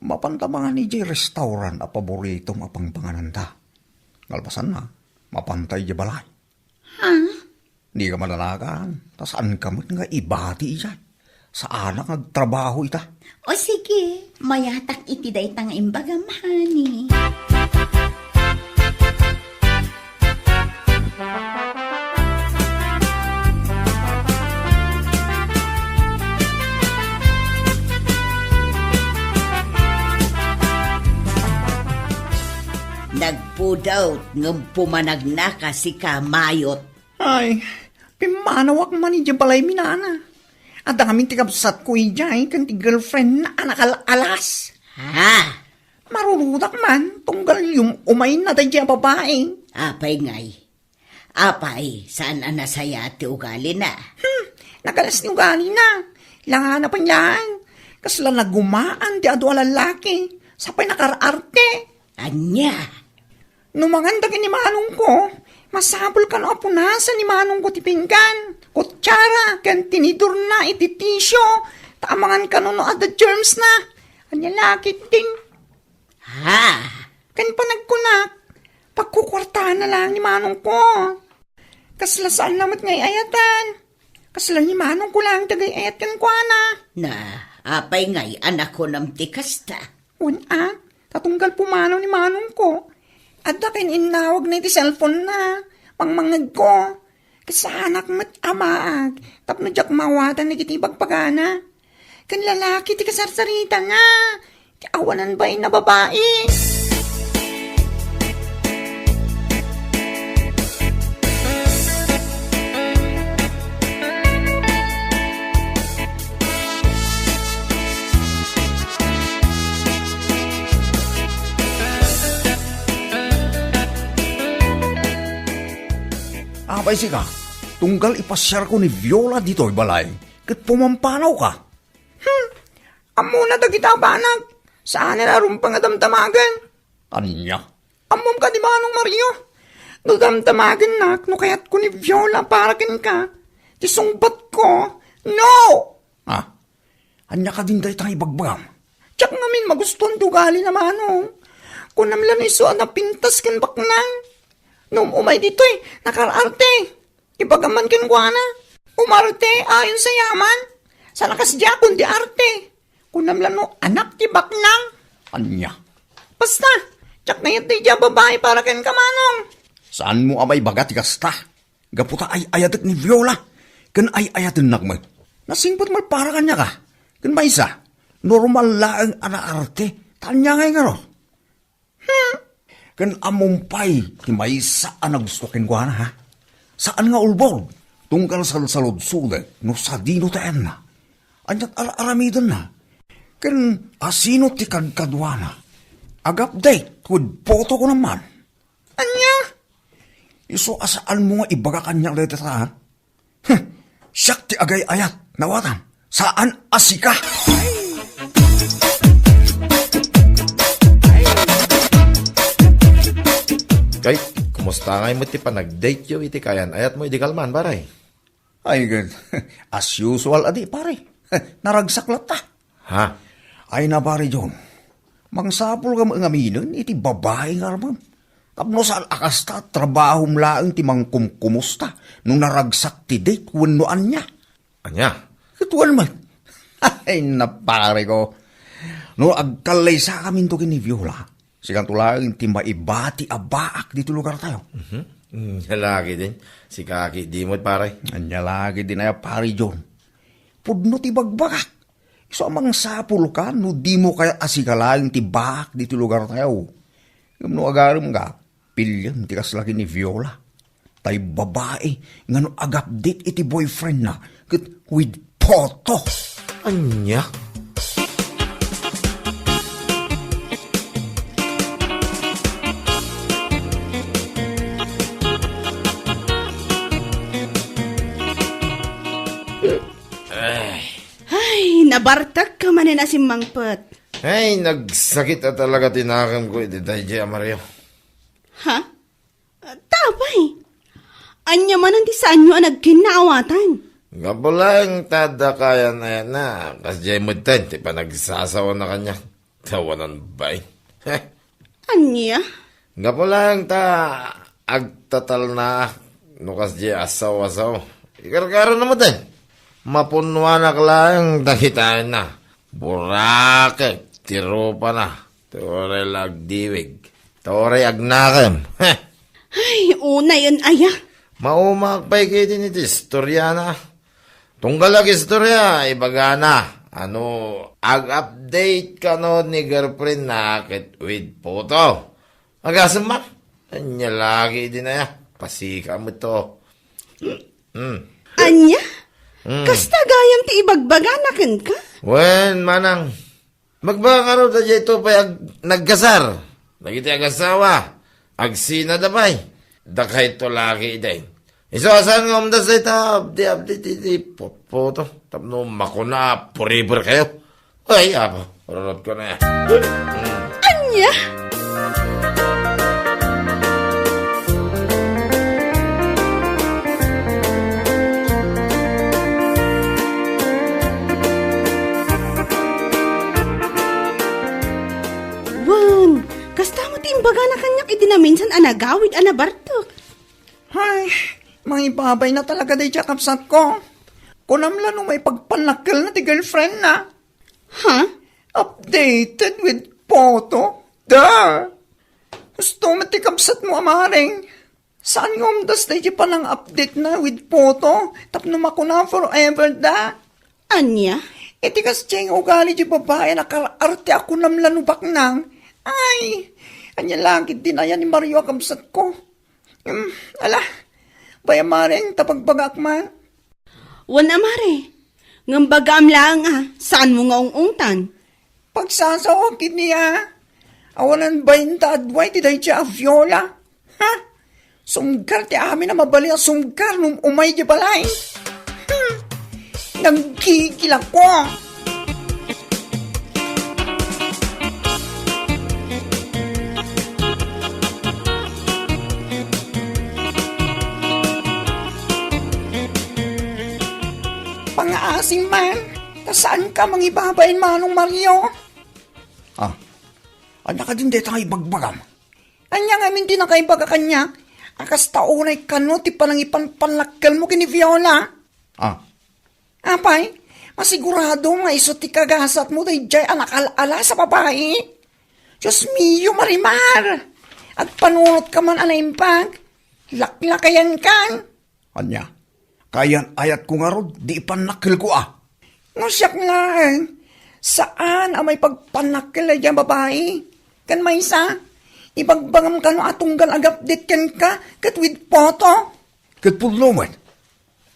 Mapanta mangan idiay restaurant a paboritom a pangpangananta. Kalpasanna, mapanta idiay balay. Ha? Dika madanagan, ta saanka met nga ibati idiay. Saanak nga agtrabaho ita. O sige, mayatak iti dayta nga imbagam, honey. Nagpudot ngem pumanagnaka, sika, Mayot. Ay, pimmanawak man idiay balaymi, nana. Adda ngamin ti kabsatko idiay ken ti girlfriendna a nakal-alas. Ha? Marurudak man, tunggal yum-, umayna daydiay a babai. Apay ngay? Apay, saan a nasayaat ti ugalina? Hmm, nagalas ti ugalina. Langana pay laeng. Kasla nagumaan ti adu a lallaki. Sapay nakar-arte. Ania? No manganda ken ni manongko, masapul kano a punasan ni manongko ti pinggan, kutsara, ken tinidorna iti tisyo, ta amangan kano no adda germsna. Ania la ketdin? Ha? Ken panagkunak, pagkukuartaanna laeng ni manongko. Kasla saanna met nga ay-ayatan. Kasla ni manongko laeng ti agay-ayat kenkuana. Na, apay ngay a nakunam ti kasta? Wen a, ta tunggal pumanaw ni manongko, adda ken innawagna iti cellphone-na, mangmangngegko. Kasaanak met a maag tapno diak maawatan dagiti ibagbagana. Ken lalaki ti kasarsaritana, ti awanan bain a babai. Apay sika, tunggal ipasiarko ni Viola ditoy balay, ket pumampanawka. Hmm, ammona dagita a banag. Saanen a rumbeng a damdamagen. Ania? Ammom kadi, Manong Mario? No damdamagennak no kayatko ni Viola para kenka, ti sungbatko, no! Ah, ania kadin dayta nga ibagbagam? Diak ngamin magustuan ti ugalina, Manong. Kunam la no isu a napintas ken baknang. No um-umay ditoy, nakar-arte. Ibagam man kenkuana, umarte ayon sa yaman. Saan a kasdiakon ti arte. Kunam la no anak ti baknang. Ania? Basta, diak kayat daydiay a babai para kenka, Manong. Saanmo a maibaga ti kasta? Gapu ta ay-ayatek ni Viola, ken ay-ayatennak met. Nasingpet met para kaniaka. Ken maysa, normal laeng a naarte. Ta ania ngay ngarud? Hmm. Ken ammom pay ti maysa a nagusto kenkuana, ha? Saan nga ulbod, tunggal salsaludsodek no sadino ti ayanna. Aniat ar-aramidenna? Ken asino ti kadkaduana? Ag-update With photo ko naman. Ania? Isu a saanmo nga ibaga kaniak dayta, ha? Huh, siak ti agay-ayat, nawatam. Saan a sika. Kay, kumusta ngay met ti panag-date yo iti kayan-ayat mo idi kalman, pare? Ay, ket, as usual a di, pare. Naragsak latta. Ha? Ay na, pare John. Mangsapul ka nga aminen iti babai nga armem. Tapno saan a kasta, trabahom laeng ti mangkumkumusta no naragsak ti date wenno ania. Ania? Ket wen met. Ay, na, pare ko. No agkallaysakaminto ken ni Viola, sikanto laeng ti maibati a baak ditoy lugartayo. Mhm. Mm, ania la ketdin. Sika ketdi met, pare. Ania la ketdin aya, pare John. Pudno ti bagbagak. Isu a mangsapulka no dimo kayat a sika laeng ti baak ditoy lugartayo. Ngem no agaremka, piliem ti kasla ken ni Viola. Tay babai nga no agapdate iti boyfriendna ket with photo. Ania? Ay. Ay, nabartekka manen a simmangpet. Ay, nagsakit a talaga ti nakemko iti daydiay a Mario. Ha? Ta apay? Ania manen ti saanyo a nagkinnaawatan? Gapu laeng ta adda kayan-ayatna, kasdiay metten ti panagsasaona kaniak. Tawanan bay. Ania? Gapu laeng ta agtatalnaak no kasdiay a saw-a-saw. Ikarkarana metten. Mapunnoanak laeng dagiti ayanna. Burakek ti rupana. Ti uray la agdiwig. Ti uray agnakem. Heh. Ay, unayen aya. Maumaak pay ketdin iti istoriana. Tunggal agistoria, ibagana a no ag-update kano ni girlfriendna ket with photo. Agasem man, ania la ketdin aya, pasika met to. Hmm. Ania? Hmm. Kasta gayam ti ibagbagana kenka? Wen, manang, Magbaga ngarud a daytoy pay ag-, naggasar dagiti agasawa. Agsinada pay. Dakayto la ketdin. Isu a saan nga umdas dayta, abdi, abdi, ti, ti, putputo. Tapno makuna a forever kayo. Ay, apa, ururot ko na yan. Hmm. Ania? Wen, kasta met ti imbagana kaniak idi naminsan a nagawid a nabartek. Ay, mangibabayna talaga daydiay a kabsatko. Kunam la no maipagpannakkelna ti girlfriendna. Ha? Updated with photo? Da! Husto met ti kabsatmo, Amare. Saan nga umdas daydiay panang-update-na with photo tapno makuna forever da? Ania? Iti kasdiay nga ugali ti babai a nakar-arte a kunam la no baknang. Ay, ania la ketdin aya ni Mario a kabsatko? Hmm, ala, bay, Amare, ta bagbagaak man. Wen, Amare, ngem bagaam laeng a saanmo nga ung-ungtan. Pagsasaok iti a, awanan bainta a dua iti daydiay a Viola. Ha? Sumgar ti amin a mabalin a sumgar no umay di balay. Hmm. Nanggigilak ko. Pangaasing man, ta saan ka mangibabain, Manong Mario? Ah, ania kadin dayta nga ibagbagam? Ania ngamin ti nakaibaga kaniak a kasta unay kano ti panangipanpannakkelmo ken ni Viola? Ah. Apay, masigurado nga isu ti kagasatmo daydiay a nakal-alas a babai? Dios mio, Marimar! Agpanunotka man a naimbag. Laklakayankan. Ania? Kayan-ayatko ngarud, di ipannakkelko a. No siak laeng, saan a maipagpannakkel daydiay a babai. Ken maysa, ibagbagam kano a tunggal ag-update kenka ket with photo. Ket pudno met,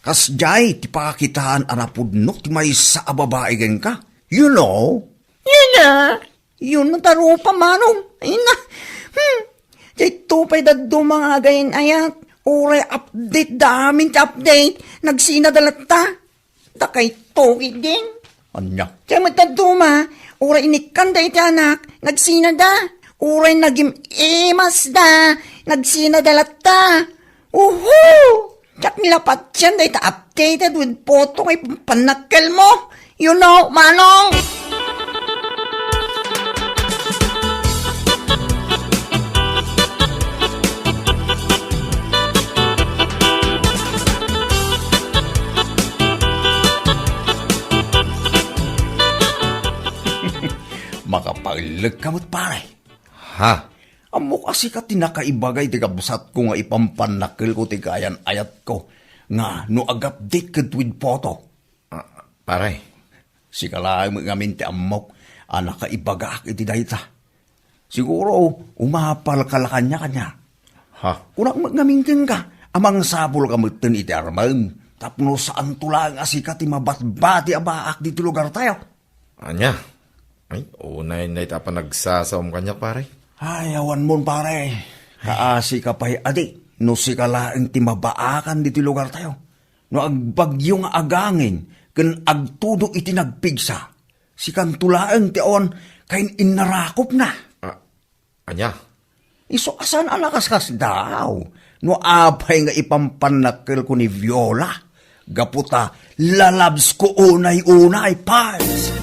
kasdiay ti pakakitaan a napudno ti maysa a babai kenka. You know? Yun na. Yun no ta rupa, Manong. Ay na, Hmm, dayto pay dadduma nga agayan-ayat. Uray update da amin ti update. Nagsinada latta. Dakayto ketdin. Ania? Diay met dadduma, uray inikkanda iti anak, nagsinada. Uray nagim-imasda, nagsinada latta. Uhu! Diak ni la patien dayta updated with photo nga ipannakkelmo. You know, Manong? Makapaellek ka met, pare. Ha? Ammok a sika ti nakaibaga iti kabsatko nga ipampannakkelko ti kaayan-ayatko nga no ag-update ket with photo. Ah, pare. Sika laeng met ngamin ti ammok a nakaibagaak iti dayta. Siguro, umapalka la kaniak, ania? Ha? Kunak met ngamin kenka, a mangsapulka metten iti armem, tapno saanto laeng a sika ti mabatbati a baak ditoy lugartayo. Ania? Ay, unay dayta a panagsasaom kaniak, pare. Ay, awanmon, pare. Kaasika pay, adi, no sika laeng ti mabaakan ditoy lugartayo. No agbagyo nga agangin ken agtudo iti nagpigsa, sikanto laeng ti awan kain-innarakopna. Ah, ania? Isu a saan a nakaskasdaaw no apay nga ipampannakkelko ni Viola gapu ta lalabsko unay-unay, pals.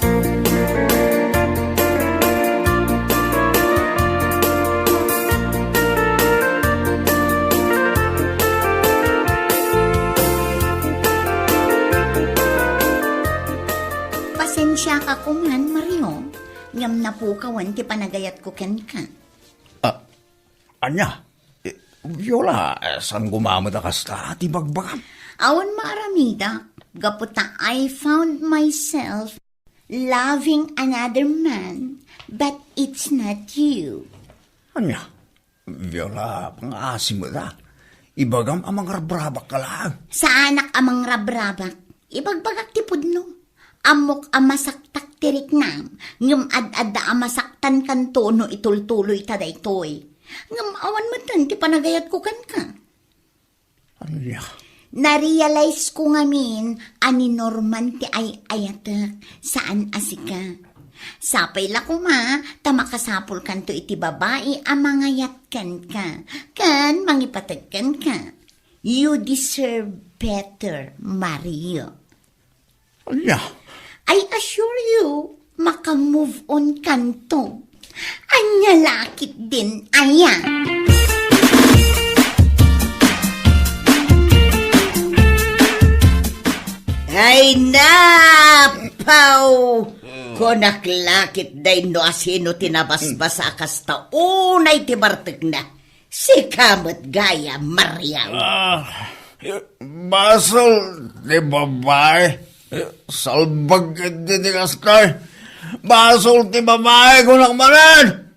Pasensiaka koman, Mario, ngem napukawen ti panagayatko kenka. Ah, ania? Eh, Viola, eh, saan gumamit a kasta ti bagbagam? Awan maaramidak, gapu ta I found myself loving another man, but it's not you. Ania? Viola, pangaasim met a. Ibagam a mangrabrabak ka laeng. Saanak a mangrabrabak. Ibagbagak ti pudno. Ammok a masaktak ti riknam, ngem ad-adda a masaktankanto no itultuloyta daytoy. Ngem awan metten ti panagayatko kenka. Ania? Narealize ko ngamin a ni Norman ti ay-ayatek, saan a sika. Sapay la koma ta makasapulkanto iti babai a mangayat kenka, ken mangipateg kenka. You deserve better, Mario. Ania? I assure you, maka-move on kanto. Ania la ketdin aya? Ay, napaw! Kunak la ketdin no asino ti nabasbasa a kasta unay ti bartekna. Sika met gayam, Mario. Ah, basol ti babai. Salbag iti ti kasta. Basol ti babai, kunak manen.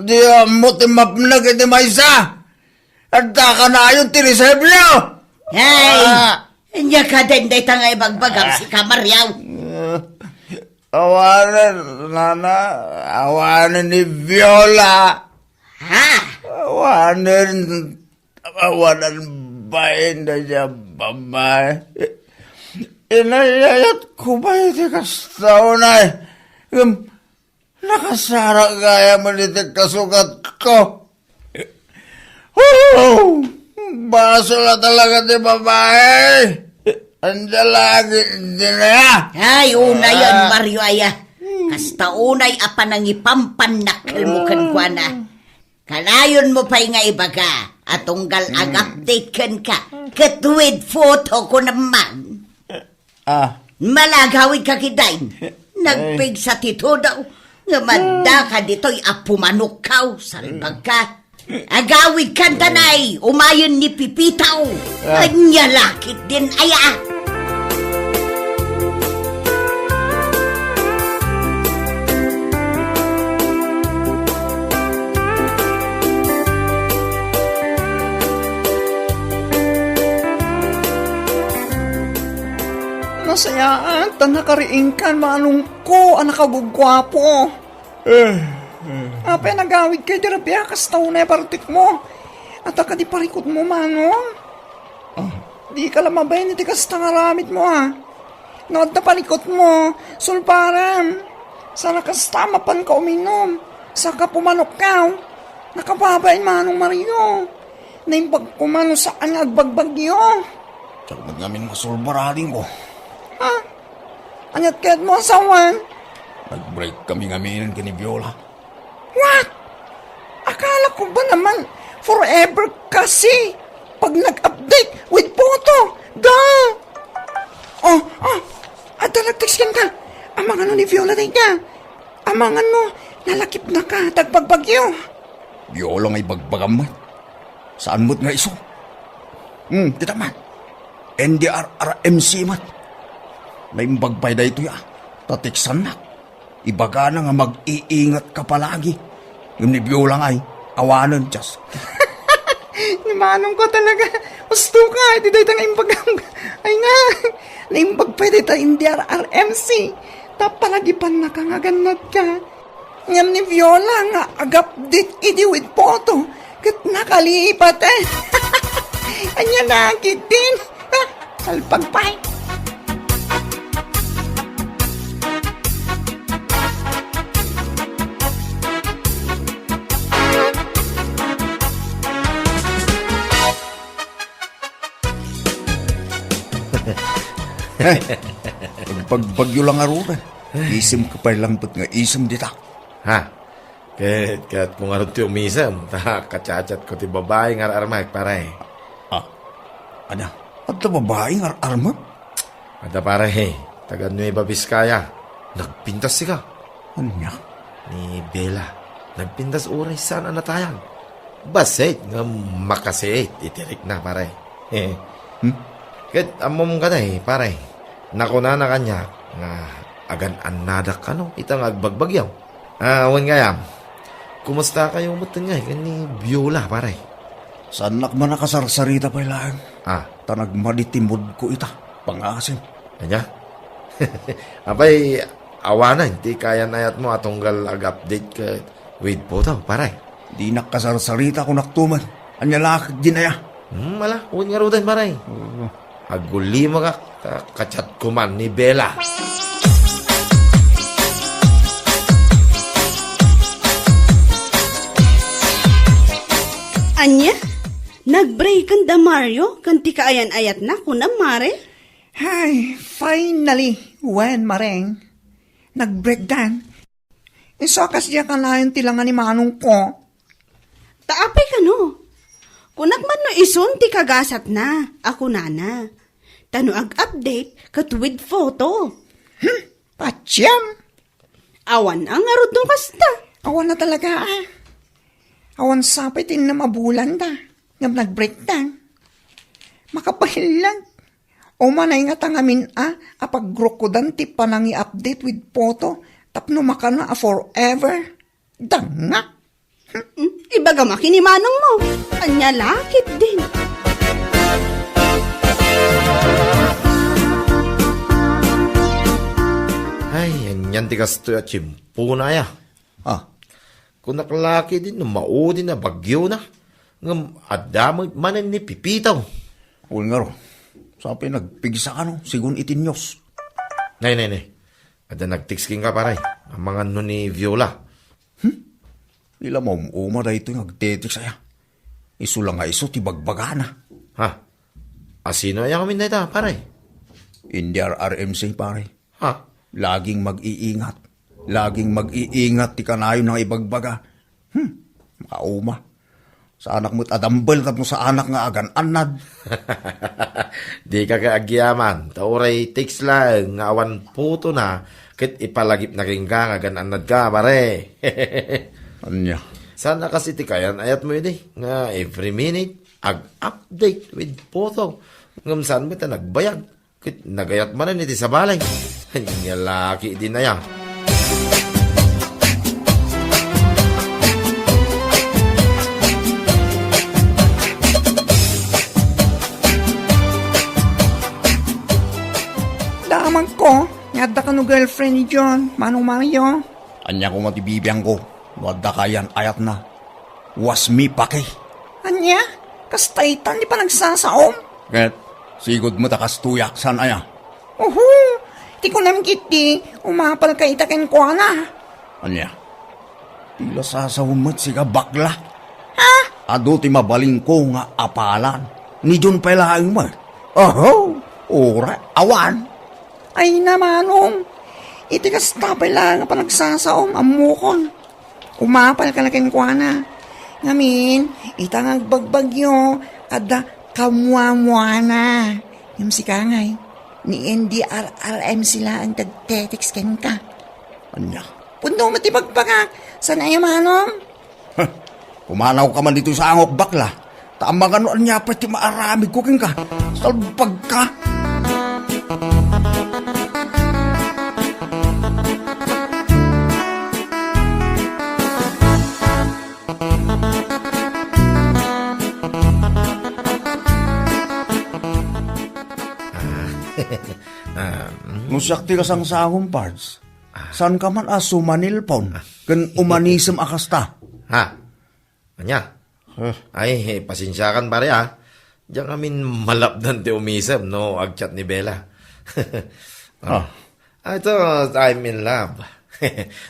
Di ammo ti mapnek iti maysa. Adda kanayon ti resebyo. Hey! Ah. Ania ketdin dayta nga ibagbagam, ah, sika, Mario? Ah, awanen, nana, awanen ni Viola. Ha? Awanen, awanen bain da dia babai. Inayayat ko ba iti kasta unay? Ngem, nakasara gayam iti kasugatko. Oh! Basol a talaga ti babai. Ania la ketdin aya? Ay, unayen, ah, Mario aya. Kasta unay a panangipampannakkelmo kenkuana. Kanayonmo pay nga ibaga a tunggal ag-update kenka ket with photo ko naman. Ah. Malagawidka ketdin. Ay. Nagpigsa ti tudo nga addaka ditoy a pumanokkaw, salbagka. Agawidkan tanay, umayen ni Pipitaw. Ah. Ania la ketdin aya? Nasayaat ta nakariingkan, manongko a nakagugguapo. Eh, Apay a nagawidka idi rabii a kasta unay a partikmo? Adda kadi parikutmo, Manong? Ah, dika la mabain iti kasta nga aramidmo, a? No adda parikutmo, sulbarem. Saan a kasta, mapanka uminum. Saka pumanokkaw. Nakababain, Manong Mario. Naimbag koma no saan nga agbagbagyo. Diak met ngamin masulbar, adingko. Ha? Ania't kayatmo a sawen? Nag-break kami ngamin ken ni Viola. What? Akala ko ba naman forever kasi pag nag-update with photo? Da! Oh, oh, adda nag-text kenka. Amangan no ni Viola dayta. Amangan no nalakipnaka ta agbagbagyo. Viola nga ibagbagam met. Saan met nga isu? Hmm, dita met. N D R R M C met. Naimbag pay daytoy, a. Ta teksannak. Ibagana nga mag-iingatka palagi. Ngem ni Viola ngay, awanen, just. Ni Manongko talaga. Husto ka, iti dayta nga imbagam. Ay nga, naimbag pay dayta N D R R M C. Ta palagipannaka nga agannadka. Ngem ni Viola nga ag-update idi with photo, ket nakalipat, eh. Ania la ketdin. Salpag pay. Agbagbagyo la ngarud. Isemka pay laeng met nga isem dita. Ha? Ket, ket kayatko ngarud ti umisem, ta ka-chat-chatko ti babai nga ar-armek, pare. Ah, ania? Adda babai nga ar-armek? Adda, pare, taga Nueva Vizcaya. Nagpintas sika. Ania? Ni Bella. Nagpintas uray saan a natayag. Bassit nga makasiit iti rikna, pare. Hmm? Ket ammom kadi, pare. Nakunana kaniak nga agan-annadak kano ita nga agbagbagyo. Ah, wen gayam. Kumustakayo met ngay ken ni Viola, pare? Saannak man a kasarsarita pay laeng. Ah. Ta nagmadi ti moodko ita. Pangasim. Ania? Apay, awanen ti kaayan-ayatmo a tunggal ag-update ket with photo, pare? Dinak kasarsarita, kunak to met. Ania la ketdin aya? Hmm, ala, wen ngaruden, pare. Oo. Agulimagak, ta ka-chat koman ni Bella. Ania? Nag-breaken da Mario ken ti kaayan-ayatna, kunam, mare? Ay, finally, wen, mareng. Nag-breakdan. Isu a kasdiay kanayon ti langa ni manongko. Ta apay kano? Kunak man no isun ti kagasatna, a kunana. Ta no ag-update, ket with photo. Hmm, patiem. Awan a ngarud no kasta. Awan a talaga, a. Awan sa pay ti innem a bulan da, ngem nag-breakdan. Makapaillag. Umanay ngata ngamin a, a pagrukodan ti panangi-update with photo tapno makana a forever. Dangngak. Hmm, ibagam a ken ni manongmo. Ania la ketdin? Ay, anian ti kastoy a tiempona aya. Ah. Kunak la ketdin no maudin a bagyona, ngem adda met manen ni Pipitaw. Wen ngarud, sa pay nagpigsa kano, segun iti news. Nay, nay, nay. Adda nag-text kenka, pare. Amangan no ni Viola. Hmm? Ila maum-uma daytoy nga agte-text aya. Isu la nga isu ti bagbagana. Ha? A sino aya ngamin dayta, pare? N D R R M C, pare. Ha? Laging mag-iingat. Laging mag-iingat ti kanayon nga ibagbaga. Hmm, makauma. Saanak met a dumbbell tapno saanak nga agan-annad. Dika kay agyaman, ta uray text laeng nga awan photo na, ket ipalagipna kenka nga agan-annadka, pare. Ania? Saan a kas iti kaayan-ayatmo idi, nga every minute, ag-update with photo. Ngem saan met a nagbayag. Ket nagayat manen iti sabali. Ania la ketdin aya? Damagko nga adda kano girlfriend ni John, Manong Mario. Ania koma ti bibiangko? No adda kayan ayatna, wasmi paki. Ania? Kasta itan ti panagsasaom? Ket sigud met a kastoyak, saan aya? Uhu, ti kunam ketdi, umapalka ita kenkuana. Ania? Ti la sasaom met sika, bakla. Ha? Adu ti mabalinko nga apalan. Ni John pay laeng met. Oho, uray, awan. Ay na, Manong. Iti kasta pay laeng a panagsasaom, ammokon. Umapalka la kenkuana. Ngamin, ita nga agbagbagyo, adda kamuamuana. Ngem sika ngay, ni N D R R M C laeng ti agtetext kenka. Ania? Pudno met ti bagbagak. Saan aya, Manong? Huh, pumanawka man ditoy sangok, bakla. Ta amangan no ania pay ti maaramidko kenka. Salbagka! Ah. Ah, mm. No siak ti kasangsangom, Pards, saanka man a sumanilpon ken umanisem a kasta? Ha? Ania? Huh. Ay, eh, pasensiakan, pare, ah. Diak ngamin malapdan ti umisem no agchat ni Bella. Oh. Ah. Ah, ito, I'm in love.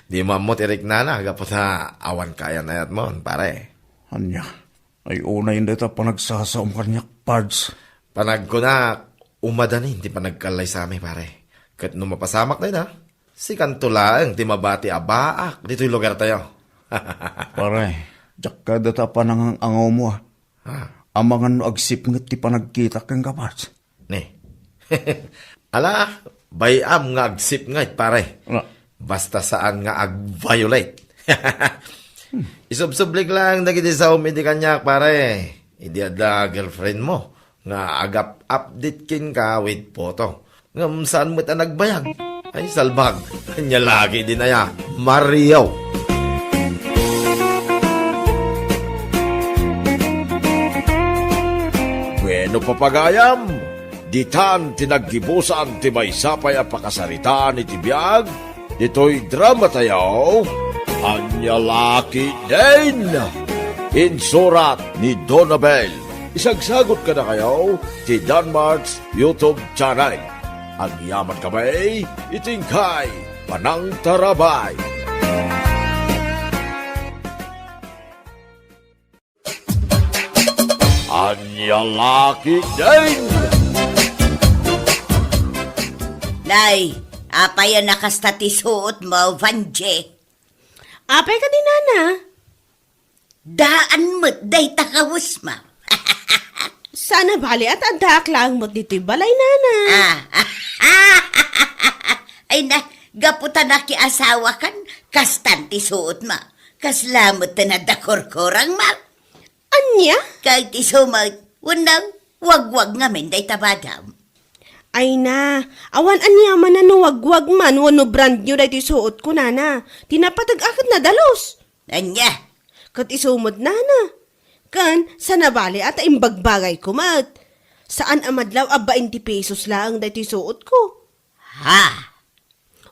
Di mo ammo ti riknana, gapu ta awan kayan-ayatmon, pare. Ania? Ay, unay dayta panagsasaom kaniak, Pards. Panagkunak, umadanin ti panagkallaysami, pare. Ket no mapasamak dayta, sikanto laeng ti mabati a baak ditoy lugartayo. Pare, diak kayat dayta panangang-angawmo, ah. Ha? Amangan no agsipnget ti panagkitak kenka, Pards. Ni. Ala, bay-am nga agsipnget, pare. Ala. Basta saan nga ag-violate. Isubsublik laeng dagiti saom idi kaniak, pare. Idi adda girlfriend mo nga agap-update kenka with photo. Ngem saan met a nagbayag. Ay, salbag. Ania la ketdin aya, Mario. Bueno, papagayam, ditan ti naggibusan ti maysa pay a pakasaritaan iti biag ditoy dramatayo, Ania la ketdin. Insurat ni Donabel. Isagsagot kadakayo ti Danmart's YouTube channel. Agyaman kami iti inkay panangtarabay. Ania la ketdin? Nay, apay a nakasta ti suotmo, Vangie? Apay kadi, nana? Daan met dayta kawesmo. Saan a bali, ta addaak laeng met ditoy balay, nana. Ah. Ay na, gapu ta nakiasawakan, kastan ti suotmo. Kasla met ti nadda kurkurangmo. Ania? Kay ti sumet, wenno wagwag ngamin dayta badam. Ay na, awan aniaman a no wagwag man wenno brand new daytoy suotko, nana. Ti napateg-ak ket nadalus. Ania? Ket isu met, nana. Ken saan a bali ta imbagbagayko met. Saan a madlaw a bainte pesos laeng daytoy suotko. Ha?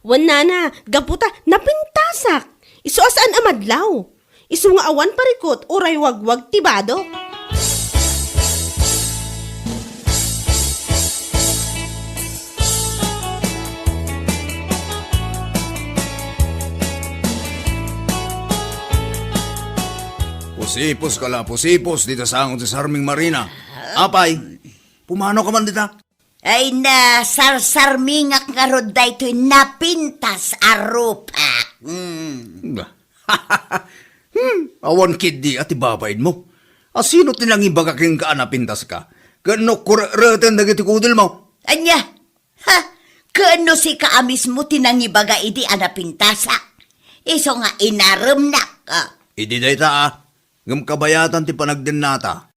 Wen, nana, gapu ta napintasak. Isu a saan a madlaw. Isu nga awan parikut uray wagwag ti badok. Pusipos ka la, pusipos, dita sango ti sarming Marina. Apay, pumanawka man dita? Ay, nasarsarmingak ngarud daytoy napintas a rupak. Hmm. Hmm, awan ketdi a ti babainmo. A sino ti nangibaga kenka a napintaska? Ken no kurereten dagiti kudilmo? Ania? Ha? Ken no sika a mismo ti nangibaga idi a napintasak? Isu nga inaremnak, ah. Idi dayta, ah. Ngem kabayatan ti panagdennata.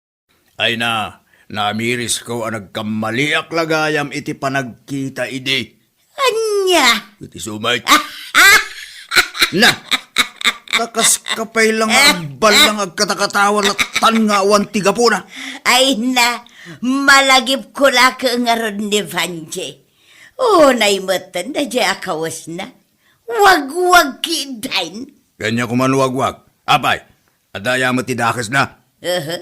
Ay na, namirisko a nagkammaliak la gayam iti panagkita idi. Ania? Iti sumay. Na! Kakas ka pay lang agballang agkatakatawa latan nga awan ti gapuna. Ay na, malagipko la ket ngarud ni Vangie. Unay metten daydiay a kawesna. Wagwag ketdin. Ania koma no wagwag? Apay, adda aya met ti dakesna? Aha,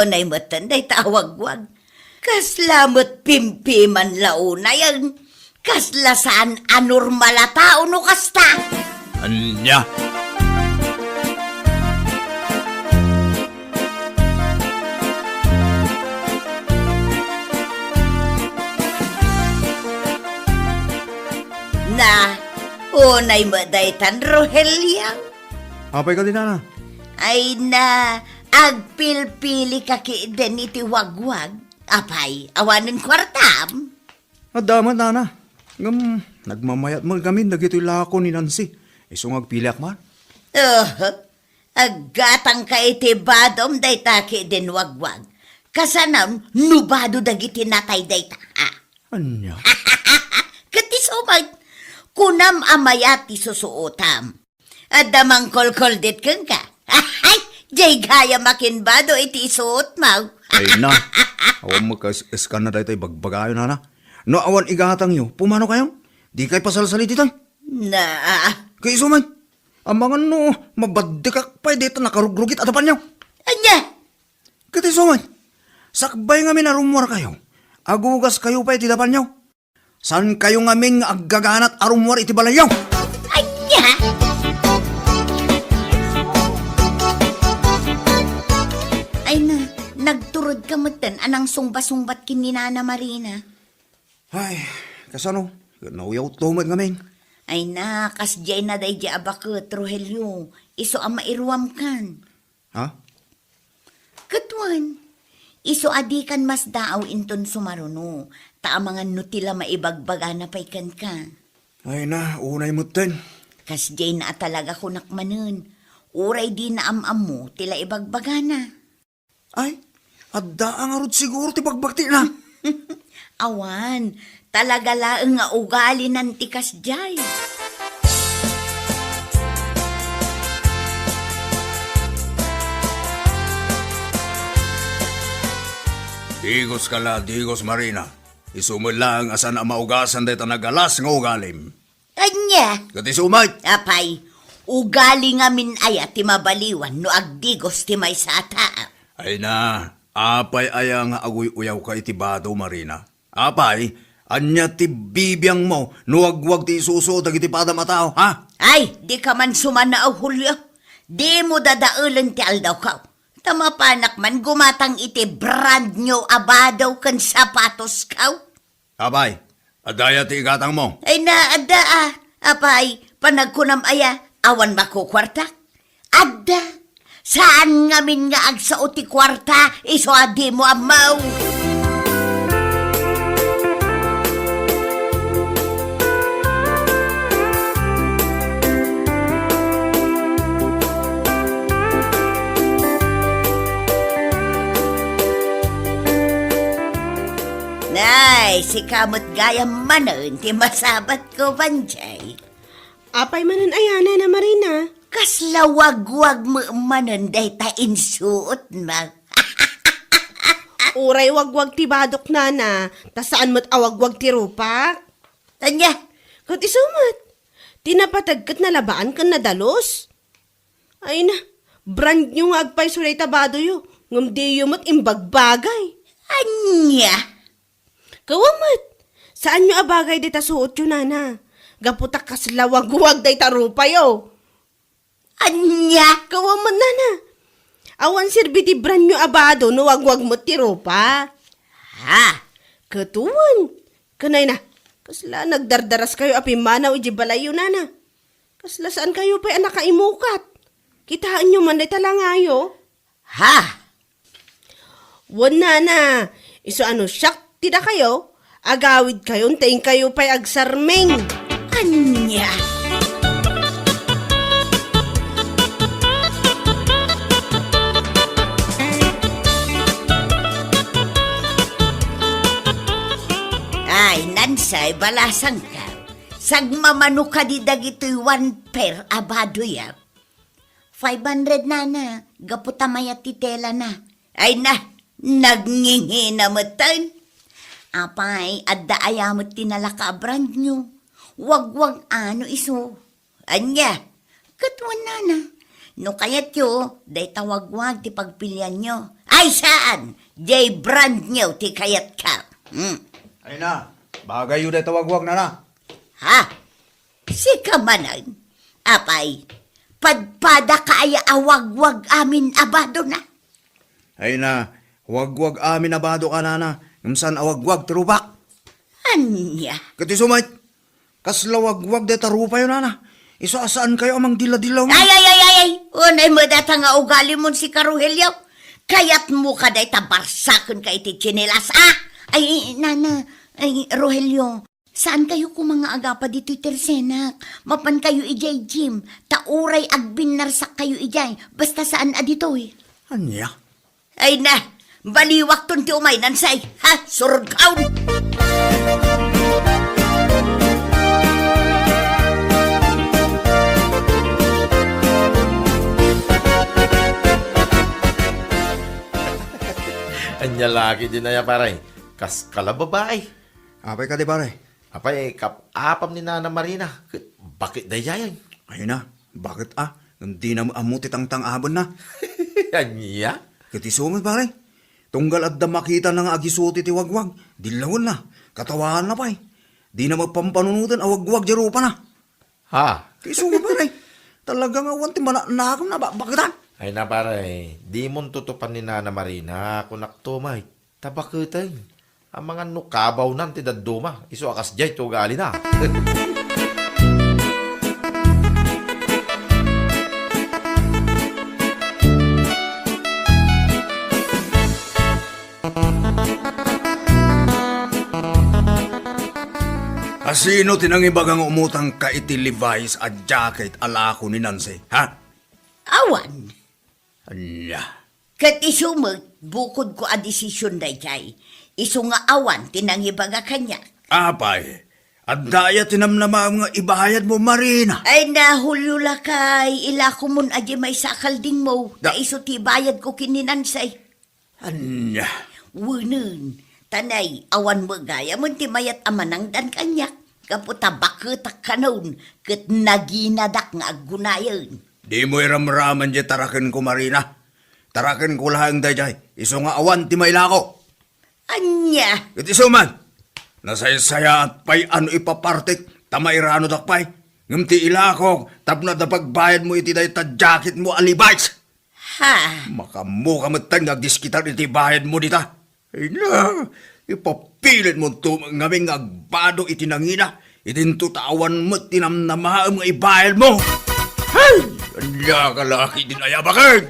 unay metten dayta a wagwag. Kasla met pimpiman la unay, kasla saan a normal a tao no kasta. Ania? Na, unay met daytan, Rogelio. Apay kadi, nana? Ay na, agpilpili ka kiden iti wagwag. Apay, awanen kuartam? Adda met, nana. Ngem, nagmamayat met ngamin dagitoy lako ni Nancy. Isu nga agpiliak man. Oho. Aggatangka iti badom dayta kiden wagwag. Kasano no bado dagiti natay dayta, a? Ania? Ket isu met, kunam a mayat ti susuotam. Adda mangkolkoldit kenka. Ay, diay gayam a kinbado iti isuotmo. Ay na, awan mo kas-, eskan na dayta ibagbagayo, nana. No awan igatangyo, pumano kayo? Di kay pasalsali ditoy? Na. Kay isu met, amangan no, mabaddekak pay dayta nakarugrugit a dapanyo. Ania? Ket isu met, sakbay ngamin a rummuar kayo, agugas kayo pay ti dapanyo. Saan kayo ngamin nga aggaganat a rummuar iti balayyo? Ania? Ay na, nagturod ka metten a nangsungba-sungbat ken ni Nana Marina. Ay, kasano? Nauyawto met ngamin. Ay na, kasdiay na daydiay a baket, Rogelio. Isu a mairuamkan. Ha? Ket wen, isu a dikan masdaaw inton sumaruno, ta amangan no ti la maibagbagana pay kenka. Ay na, unay metten. Kasdiay na a talaga kunak manen. Uray dina am-ammo ti la ibagbagana. Ay, adda a ngarud siguro ti bagbagtina. Awan, talaga laeng nga ugali nan ti kasdiay. Digos ka la, digos, Marina. Isu met laeng a saan a maugasan dayta nagalas nga ugalim. Ania? Ket isu met. Apay, ugali ngamin aya ti mabaliwan no agdigos ti maysa a tao? Ay na, apay aya nga aguy-uyawka iti bado, Marina? Apay, ania ti bibiangmo no wagwag ti isusuot dagiti padam a tao, ha? Ay, dika man sumanao, Julio. Dimo dadaelen ti aldawko. Ta mapanak man gumatang iti brand new a bado ken sapatosko. Apay, adda aya ti igatangmo? Ay na, adda a. Apay, panagkunam aya, awan makukuarta? Adda. Saan ngamin nga agsao ti kuarta, isu a dimo ammo. Nay, sika met gayam manen ti masabatko, Banjay. Apay manen aya, Nana Marina? Kasla wagwag met manen dayta insuotmo? Uray wagwag ti badok, Nana, ta saan met a wagwag ti rupak. Ania? Ket isu met, ti napateg ket nalabaan ken nadalus. Ay na, brand new nga agpayso dayta badoyo, ngem diyo met imbagbagay. Ania? Kawa met, saanyo a bagay dayta suotyo, Nana. Gapu ta kasla wagwag dayta rupayo. Ania? Kawa met, Nana. Awan serbi ti brand new a bado no wagwag met ti rupa. Ha? Ket wen, ken ay na, kasla nagdardaras kayo a pimmanaw idiay balayyo, Nana. Kasla saan kayo pay a nakaimukat. Kitaenyo man dayta langayo. Ha? Wen, Nana, isu a no siak ti dakayo, agawid kayo, inkayo pay agsarming. Ania? Ay, Nansay, balasangko. Sagmamano kadi dagitoy one pair a badoyo? Five hundred, Nana, gapu ta mayat ti telana. Ay na, nagngingina metten. Apay, adda aya met ti nalaka a brand new? Wagwag a no isu? Ania? Ket wen, nana, no kayatyo, dayta wagwag ti pagpilianyo. Ay, saan! Jay brand new ti kayatko. Hmm. Ay na, bagayyo dayta wagwag, nana. Ha? Sika manen? Apay, padpadaka aya a wagwag amin a badona? Ay na, wagwag amin a bado ka, nana, ngem saan a wagwag ti rupak. Ania? Ket isu met, kasla wagwag dayta rupayo, nana. Isu a saankayo a mangdilla-dillaw. Ay, ay, ay, ay, ay! Unay met dayta nga ugalimon, sika, Rogelio. Kayatmo ka dayta barsakenka iti tsinelas, a? Ay, nana, ay, Rogelio, saankayo koma nga agapa ditoy tersenak. Mapankayo idiay gym, ta uray agbinnarsak kayo idiay, basta saan a ditoy. Ania? Ay na, baliwakton ti umay, Nansay. Ha, surkaw! Ania la ketdin aya, pare? Kas kala babai. Apay kadi, pare? Apay, kap-apam ni Nana Marina, ket baket daydiayen. Ay na, baket a, ngem dina met ammo ti tangtang-abenna. Ania? Ket isu met, pare. Tunggal adda makitana nga agisuti ti wagwag, dillawenna, katawaanna pay. Dina met pampanunoten a wagwag diay rupana. Ha? Ket isu met, pare. Talaga nga awan ti manaknakemna a baketan. Ay na, pare, dimon tutupan ni Nana Marina, kunakto met. Ta baketen, amangan no kabawnan ti dadduma, isu a kasdiay ti ugalina. A sino ti nangibaga nga umutangka iti Levi's a jacket a lako ni Nancy, ha? Awan. Ania? Ket isu met, bukodko a desisyon daydiay. Isu nga awan ti nangibaga kaniak. Apay, adda aya ti namnamaem nga ibayadmo, Marina? Ay na, Julio lakay, ilakomon a diay maysa a kaldingmo, ta Da- isu ti ibayadko ken ni Nansay. Ania? Wenen, ta nay, awan met gayamen ti mayat a manangdan kaniak, gapu ta baketak kanon, ket naginadak nga aggunayen. Dimo iramraman diay tarakenko, Marina. Tarakenko laeng daydiay, isu nga awan ti mailako. Ania? Ket isu man, nasaysayaat pay a no ipapartek ta mairanodak pay. Ngem ti ilakok tapno adda pagbayadmo iti dayta jacketmo a Levi's. Ha? Makaammoka metten nga agdiskitar iti bayadmo dita. Ay na, ipapilitmonto met ngamin nga agbado iti nangina, idinto ta awan met ti namnamaem nga ibayadmo. Hay! Ania ka la ketdin aya, baket?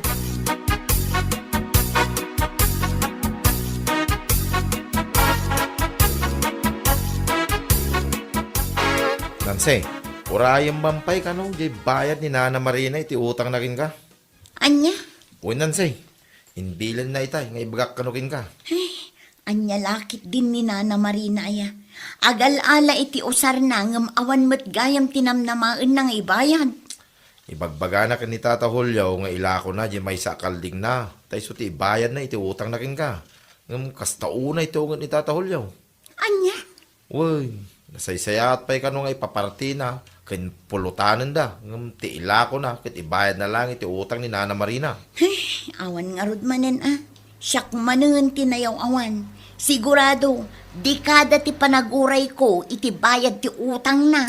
Nancy, urayem man pay kano diay bayad ni Nana Marina iti utangna kenka? Ania? Wen, Nancy, imbilenna itay nga ibagak kano kenka. Ay, ania la ketdin ni Nana Marina aya? Agal-ala iti usarna ngem awan met gayam ti namnamaenna nga ibayad. Ibagbagana ken ni Tata Julio nga ilakona diay maysa a kaldingna, ta isu ti ibayadna iti utangna kenka. Ngem kasta unay ti unget ni Tata Julio. Ania? Wen, nasaysayaat pay kano nga ipapartina ken pulotanenda, ngem ti ilakona ket ibayadna laeng iti utang ni Nana Marina. Ay, awan ngarud manen a. Siak manen ti nayaw-awan. Sigurado, dekada ti panagurayko iti bayad ti utangna.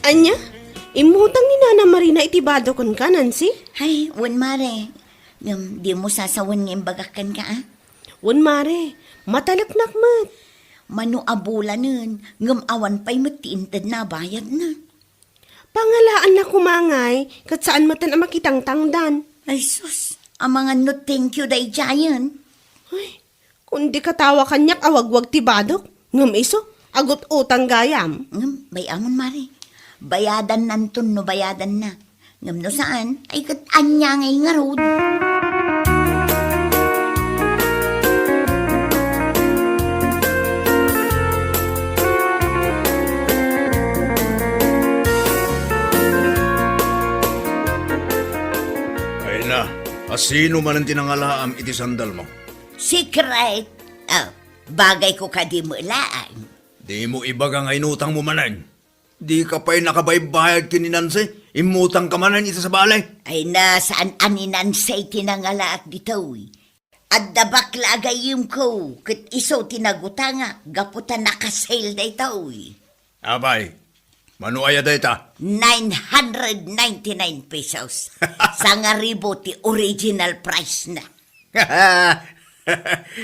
Ania? Immutang ni Nana Marina iti bado kenka, Nancy? Ay, wen, mare. Ngem, dimo sasawen nga imbagak kenka, a? Wen, mare. Mataleknak met. Mano a bulanen, ngem awan pay met ti intedna a bayadna. Pangalaanna koma ngay, ket saan metten a makitangtangdan. Ay sus, amangan no thank you daydiayen. Ay, kundi katawa kaniak a wagwag ti badok, ngem isu, agut-utang gayam. Ngem, bay-amon, mare. Bayadannanton no bayadanna. Ngem no saan, ay ket ania ngay ngarud? Asino manen ti nangalaam iti sandalmo? Secret. Oh, bagayko kadi met laeng. Dimo ibaga nga inutangmo manen. Dika pay nakabaybayad ken ni Nancy? Immutangka manen iti sabali? Ay na, saan a ni Nancy ti nangalaak ditoy. Adda bakla a gayyemko, ket isu ti nagutangak gapu ta naka-sale daytoy. Apay, mano aya dayta? Nine hundred ninety-nine pesos. Sangaribu ti original price na.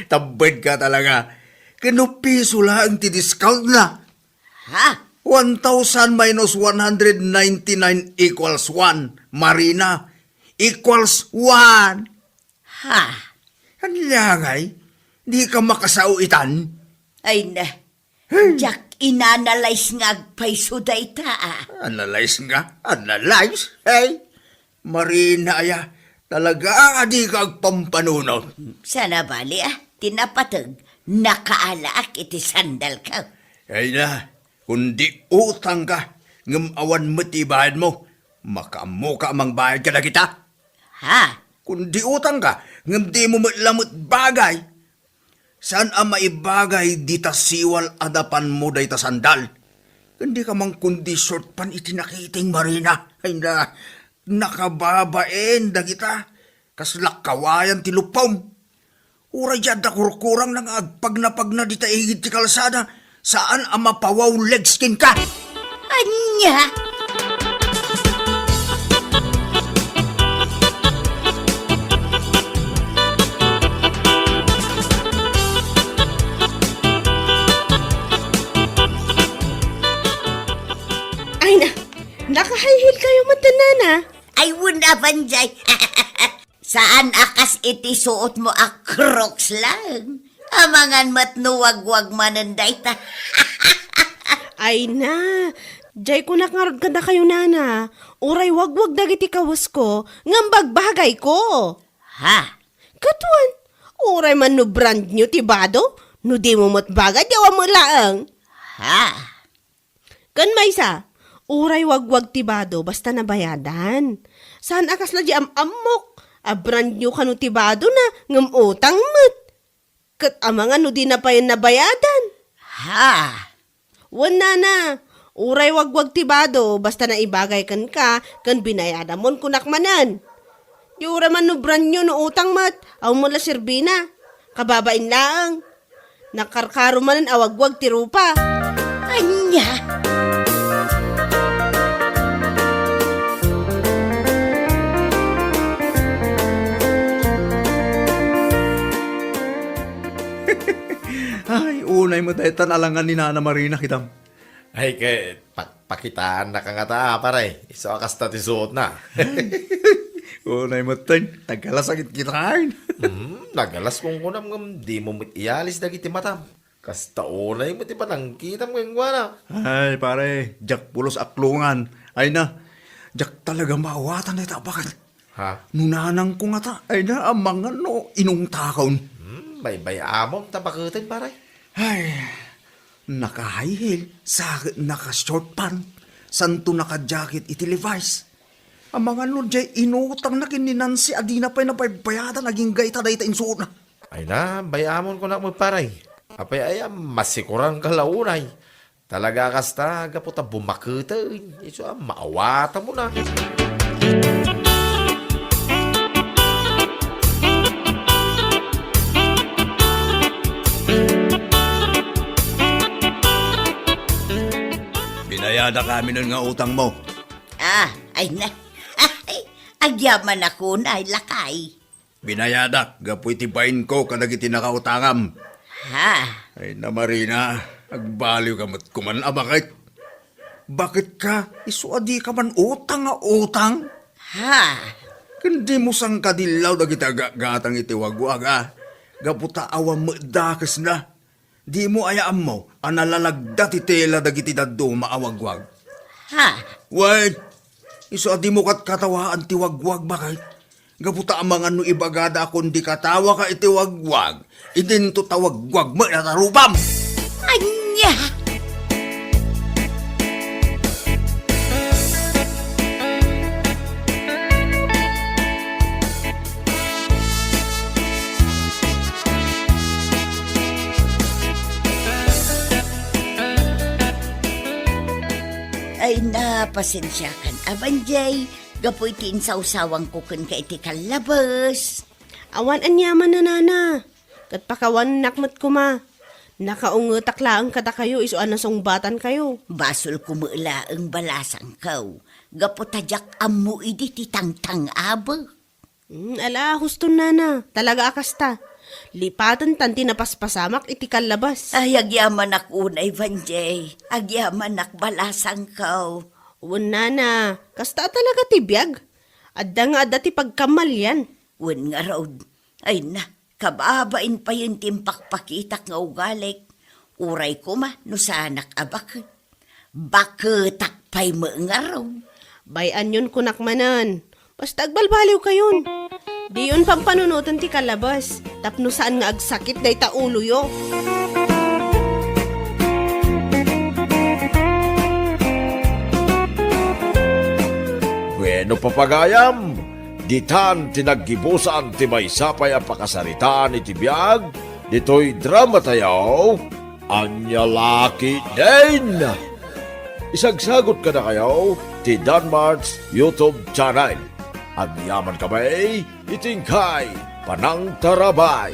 Tabbed ka talaga. Ken no piso laeng ti discount na. Ha? One thousand minus one hundred ninety-nine equals one, Marina. Equals one. Ha? Ania ngay? Dika makasao itan? Ay na. Hey. Diak inanalyze nga agpayso dayta, ah. Analyze nga? Analyze? Hey! Marina aya, talaga a dika agpampanunot. Saan a bali, ah, ti napateg, nakaalaak iti sandalko. Ay na, kundi utangka, ngem awan met ti ibayadmo, makaammoka a mangbayad kadagita. Ha? Kundi utangka, ngem dimo met lamet bagay. Saan a maibagay dita siwal a dapanmo dayta sandal. Ken dika man kundi short pant iti nakiting, Marina. Ay na, nakababain dagita. Kasla kawayan ti luppom. Uray diay adda kurkurangna nga agpagnapagna dita igid ti kalsada, saan a mapawaw legs kenka. Ania? Ay na, naka-high heel kayo met, nana. Ay, wen a, Panjay. Saan a kas iti suotmo a Crocs laeng. Amangan met no wagwag manen dayta. Ay na, jay kunak ngarud kadakayo, nana. Uray wagwag dagiti kawesko, ngem bagbagayko. Ha? Ket wen, uray man no brand new ti bado, no dimo met bagay, di awan met laeng. Ha? Ken maysa, uray wagwag ti bado basta nabayadan. Saan a kasla di am-ammok a brand new kano ti badona ngem utang met. Ket amangan no dina payen nabayadan. Ha? Wen, nana, uray wagwag ti bado basta naibagay kenka ken binayadamon, kunak manen. Di uray man no brand new no utang met, awan met la serbina. Kababain laeng. Nakarkaro manen a wagwag ti rupa. Ania? Ay, unay met daytan alangan ni Nana Marina, kitam. Ay, ket pa-, pakitaannaka ngata, pare. Isu a kasta ti suotna. Unay metten, nagalas a kitkitaan. Hmm, nagalas kunkunam ngem dimo met iyalis dagiti matam. Kasta unay met ti panangkitam kenkuana. Ay, pare, diak pulos aklongan. Ay na, diak talaga maawatan dayta a baket. Ha? No nanangko ngata, ay na, amangan no inungtakon. Hmm, baybay-amon ta baketen, pare. Ay, naka-high heel, sa naka-short pant, santo naka-jacket iti Levi's. Amangan no diay inutangna ken ni Nancy a dina pay nabaybayadan agingga ita dayta insuotna. Ay na, bay-amon kunak met, pare. Apay aya, masikuranka la unay. Talaga a kasta, gapu ta bumaketen, isu a maawatamon a. Binayadak aminen nga utangmo. Ah, ay na. Agyaman a kunay, lakay. Binayadak gapu iti bainko kadagiti nakautangam. Ha? Ay na, Marina, agbaliwka met koman a baket. Baket ka, isu a dika man utang nga utang? Ha? Ken dimo sangkadillaw dagiti agatgatang iti wagwag, a? Gapu ta awan met dakesna. Dimo aya ammo a nalalagda ti tela dagiti dadduma a wagwag? Ha? Wen, isu a dimo katkatawaan ti wagwag, baket. Gapu ta amangan no ibagada a kundi katawaka iti wagwag, idinto ta wagwag met a tarupam. Ania? Ay, na, pasensiakan, Abanjay, gapu iti insawsawangko kenka iti kallabes. Awan aniaman, nanana. Ket pakawanennak met koma. Nakaungetak laeng kadakayo isu a nasungbatankayo. Basolko met laeng balasangko, gapu ta diak ammo idi ti tangtang-abek. Hmm, ala, huston, nana. Talaga a kasta. Lipatentan ti napaspasamak iti kallabes. Ay, agyamanak unay, Banjay. Agyamanak balasangko. Wen, nana, kasta talaga ti biag. Adda nga adda ti pagkamalian. Wen ngarud. Ay na, kababain payen ti impakpakitak nga ugalik. Uray koma no saanak a baket. Baketak pay met ngarud. Bay-anyon kunak manen. Basta agbalbaliwkayon. Diyon pampanunoten ti kallabes, tapno saan nga agsakit dayta uloyo. Bueno, papagayam, ditan ti naggibusan ti maysa pay a pakasaritaan iti biag ditoy dramatayo, Ania La Ketdin. Isagsagut kadakayo ti Danmart's YouTube channel. Agyaman kami iti inkay panangtarabay.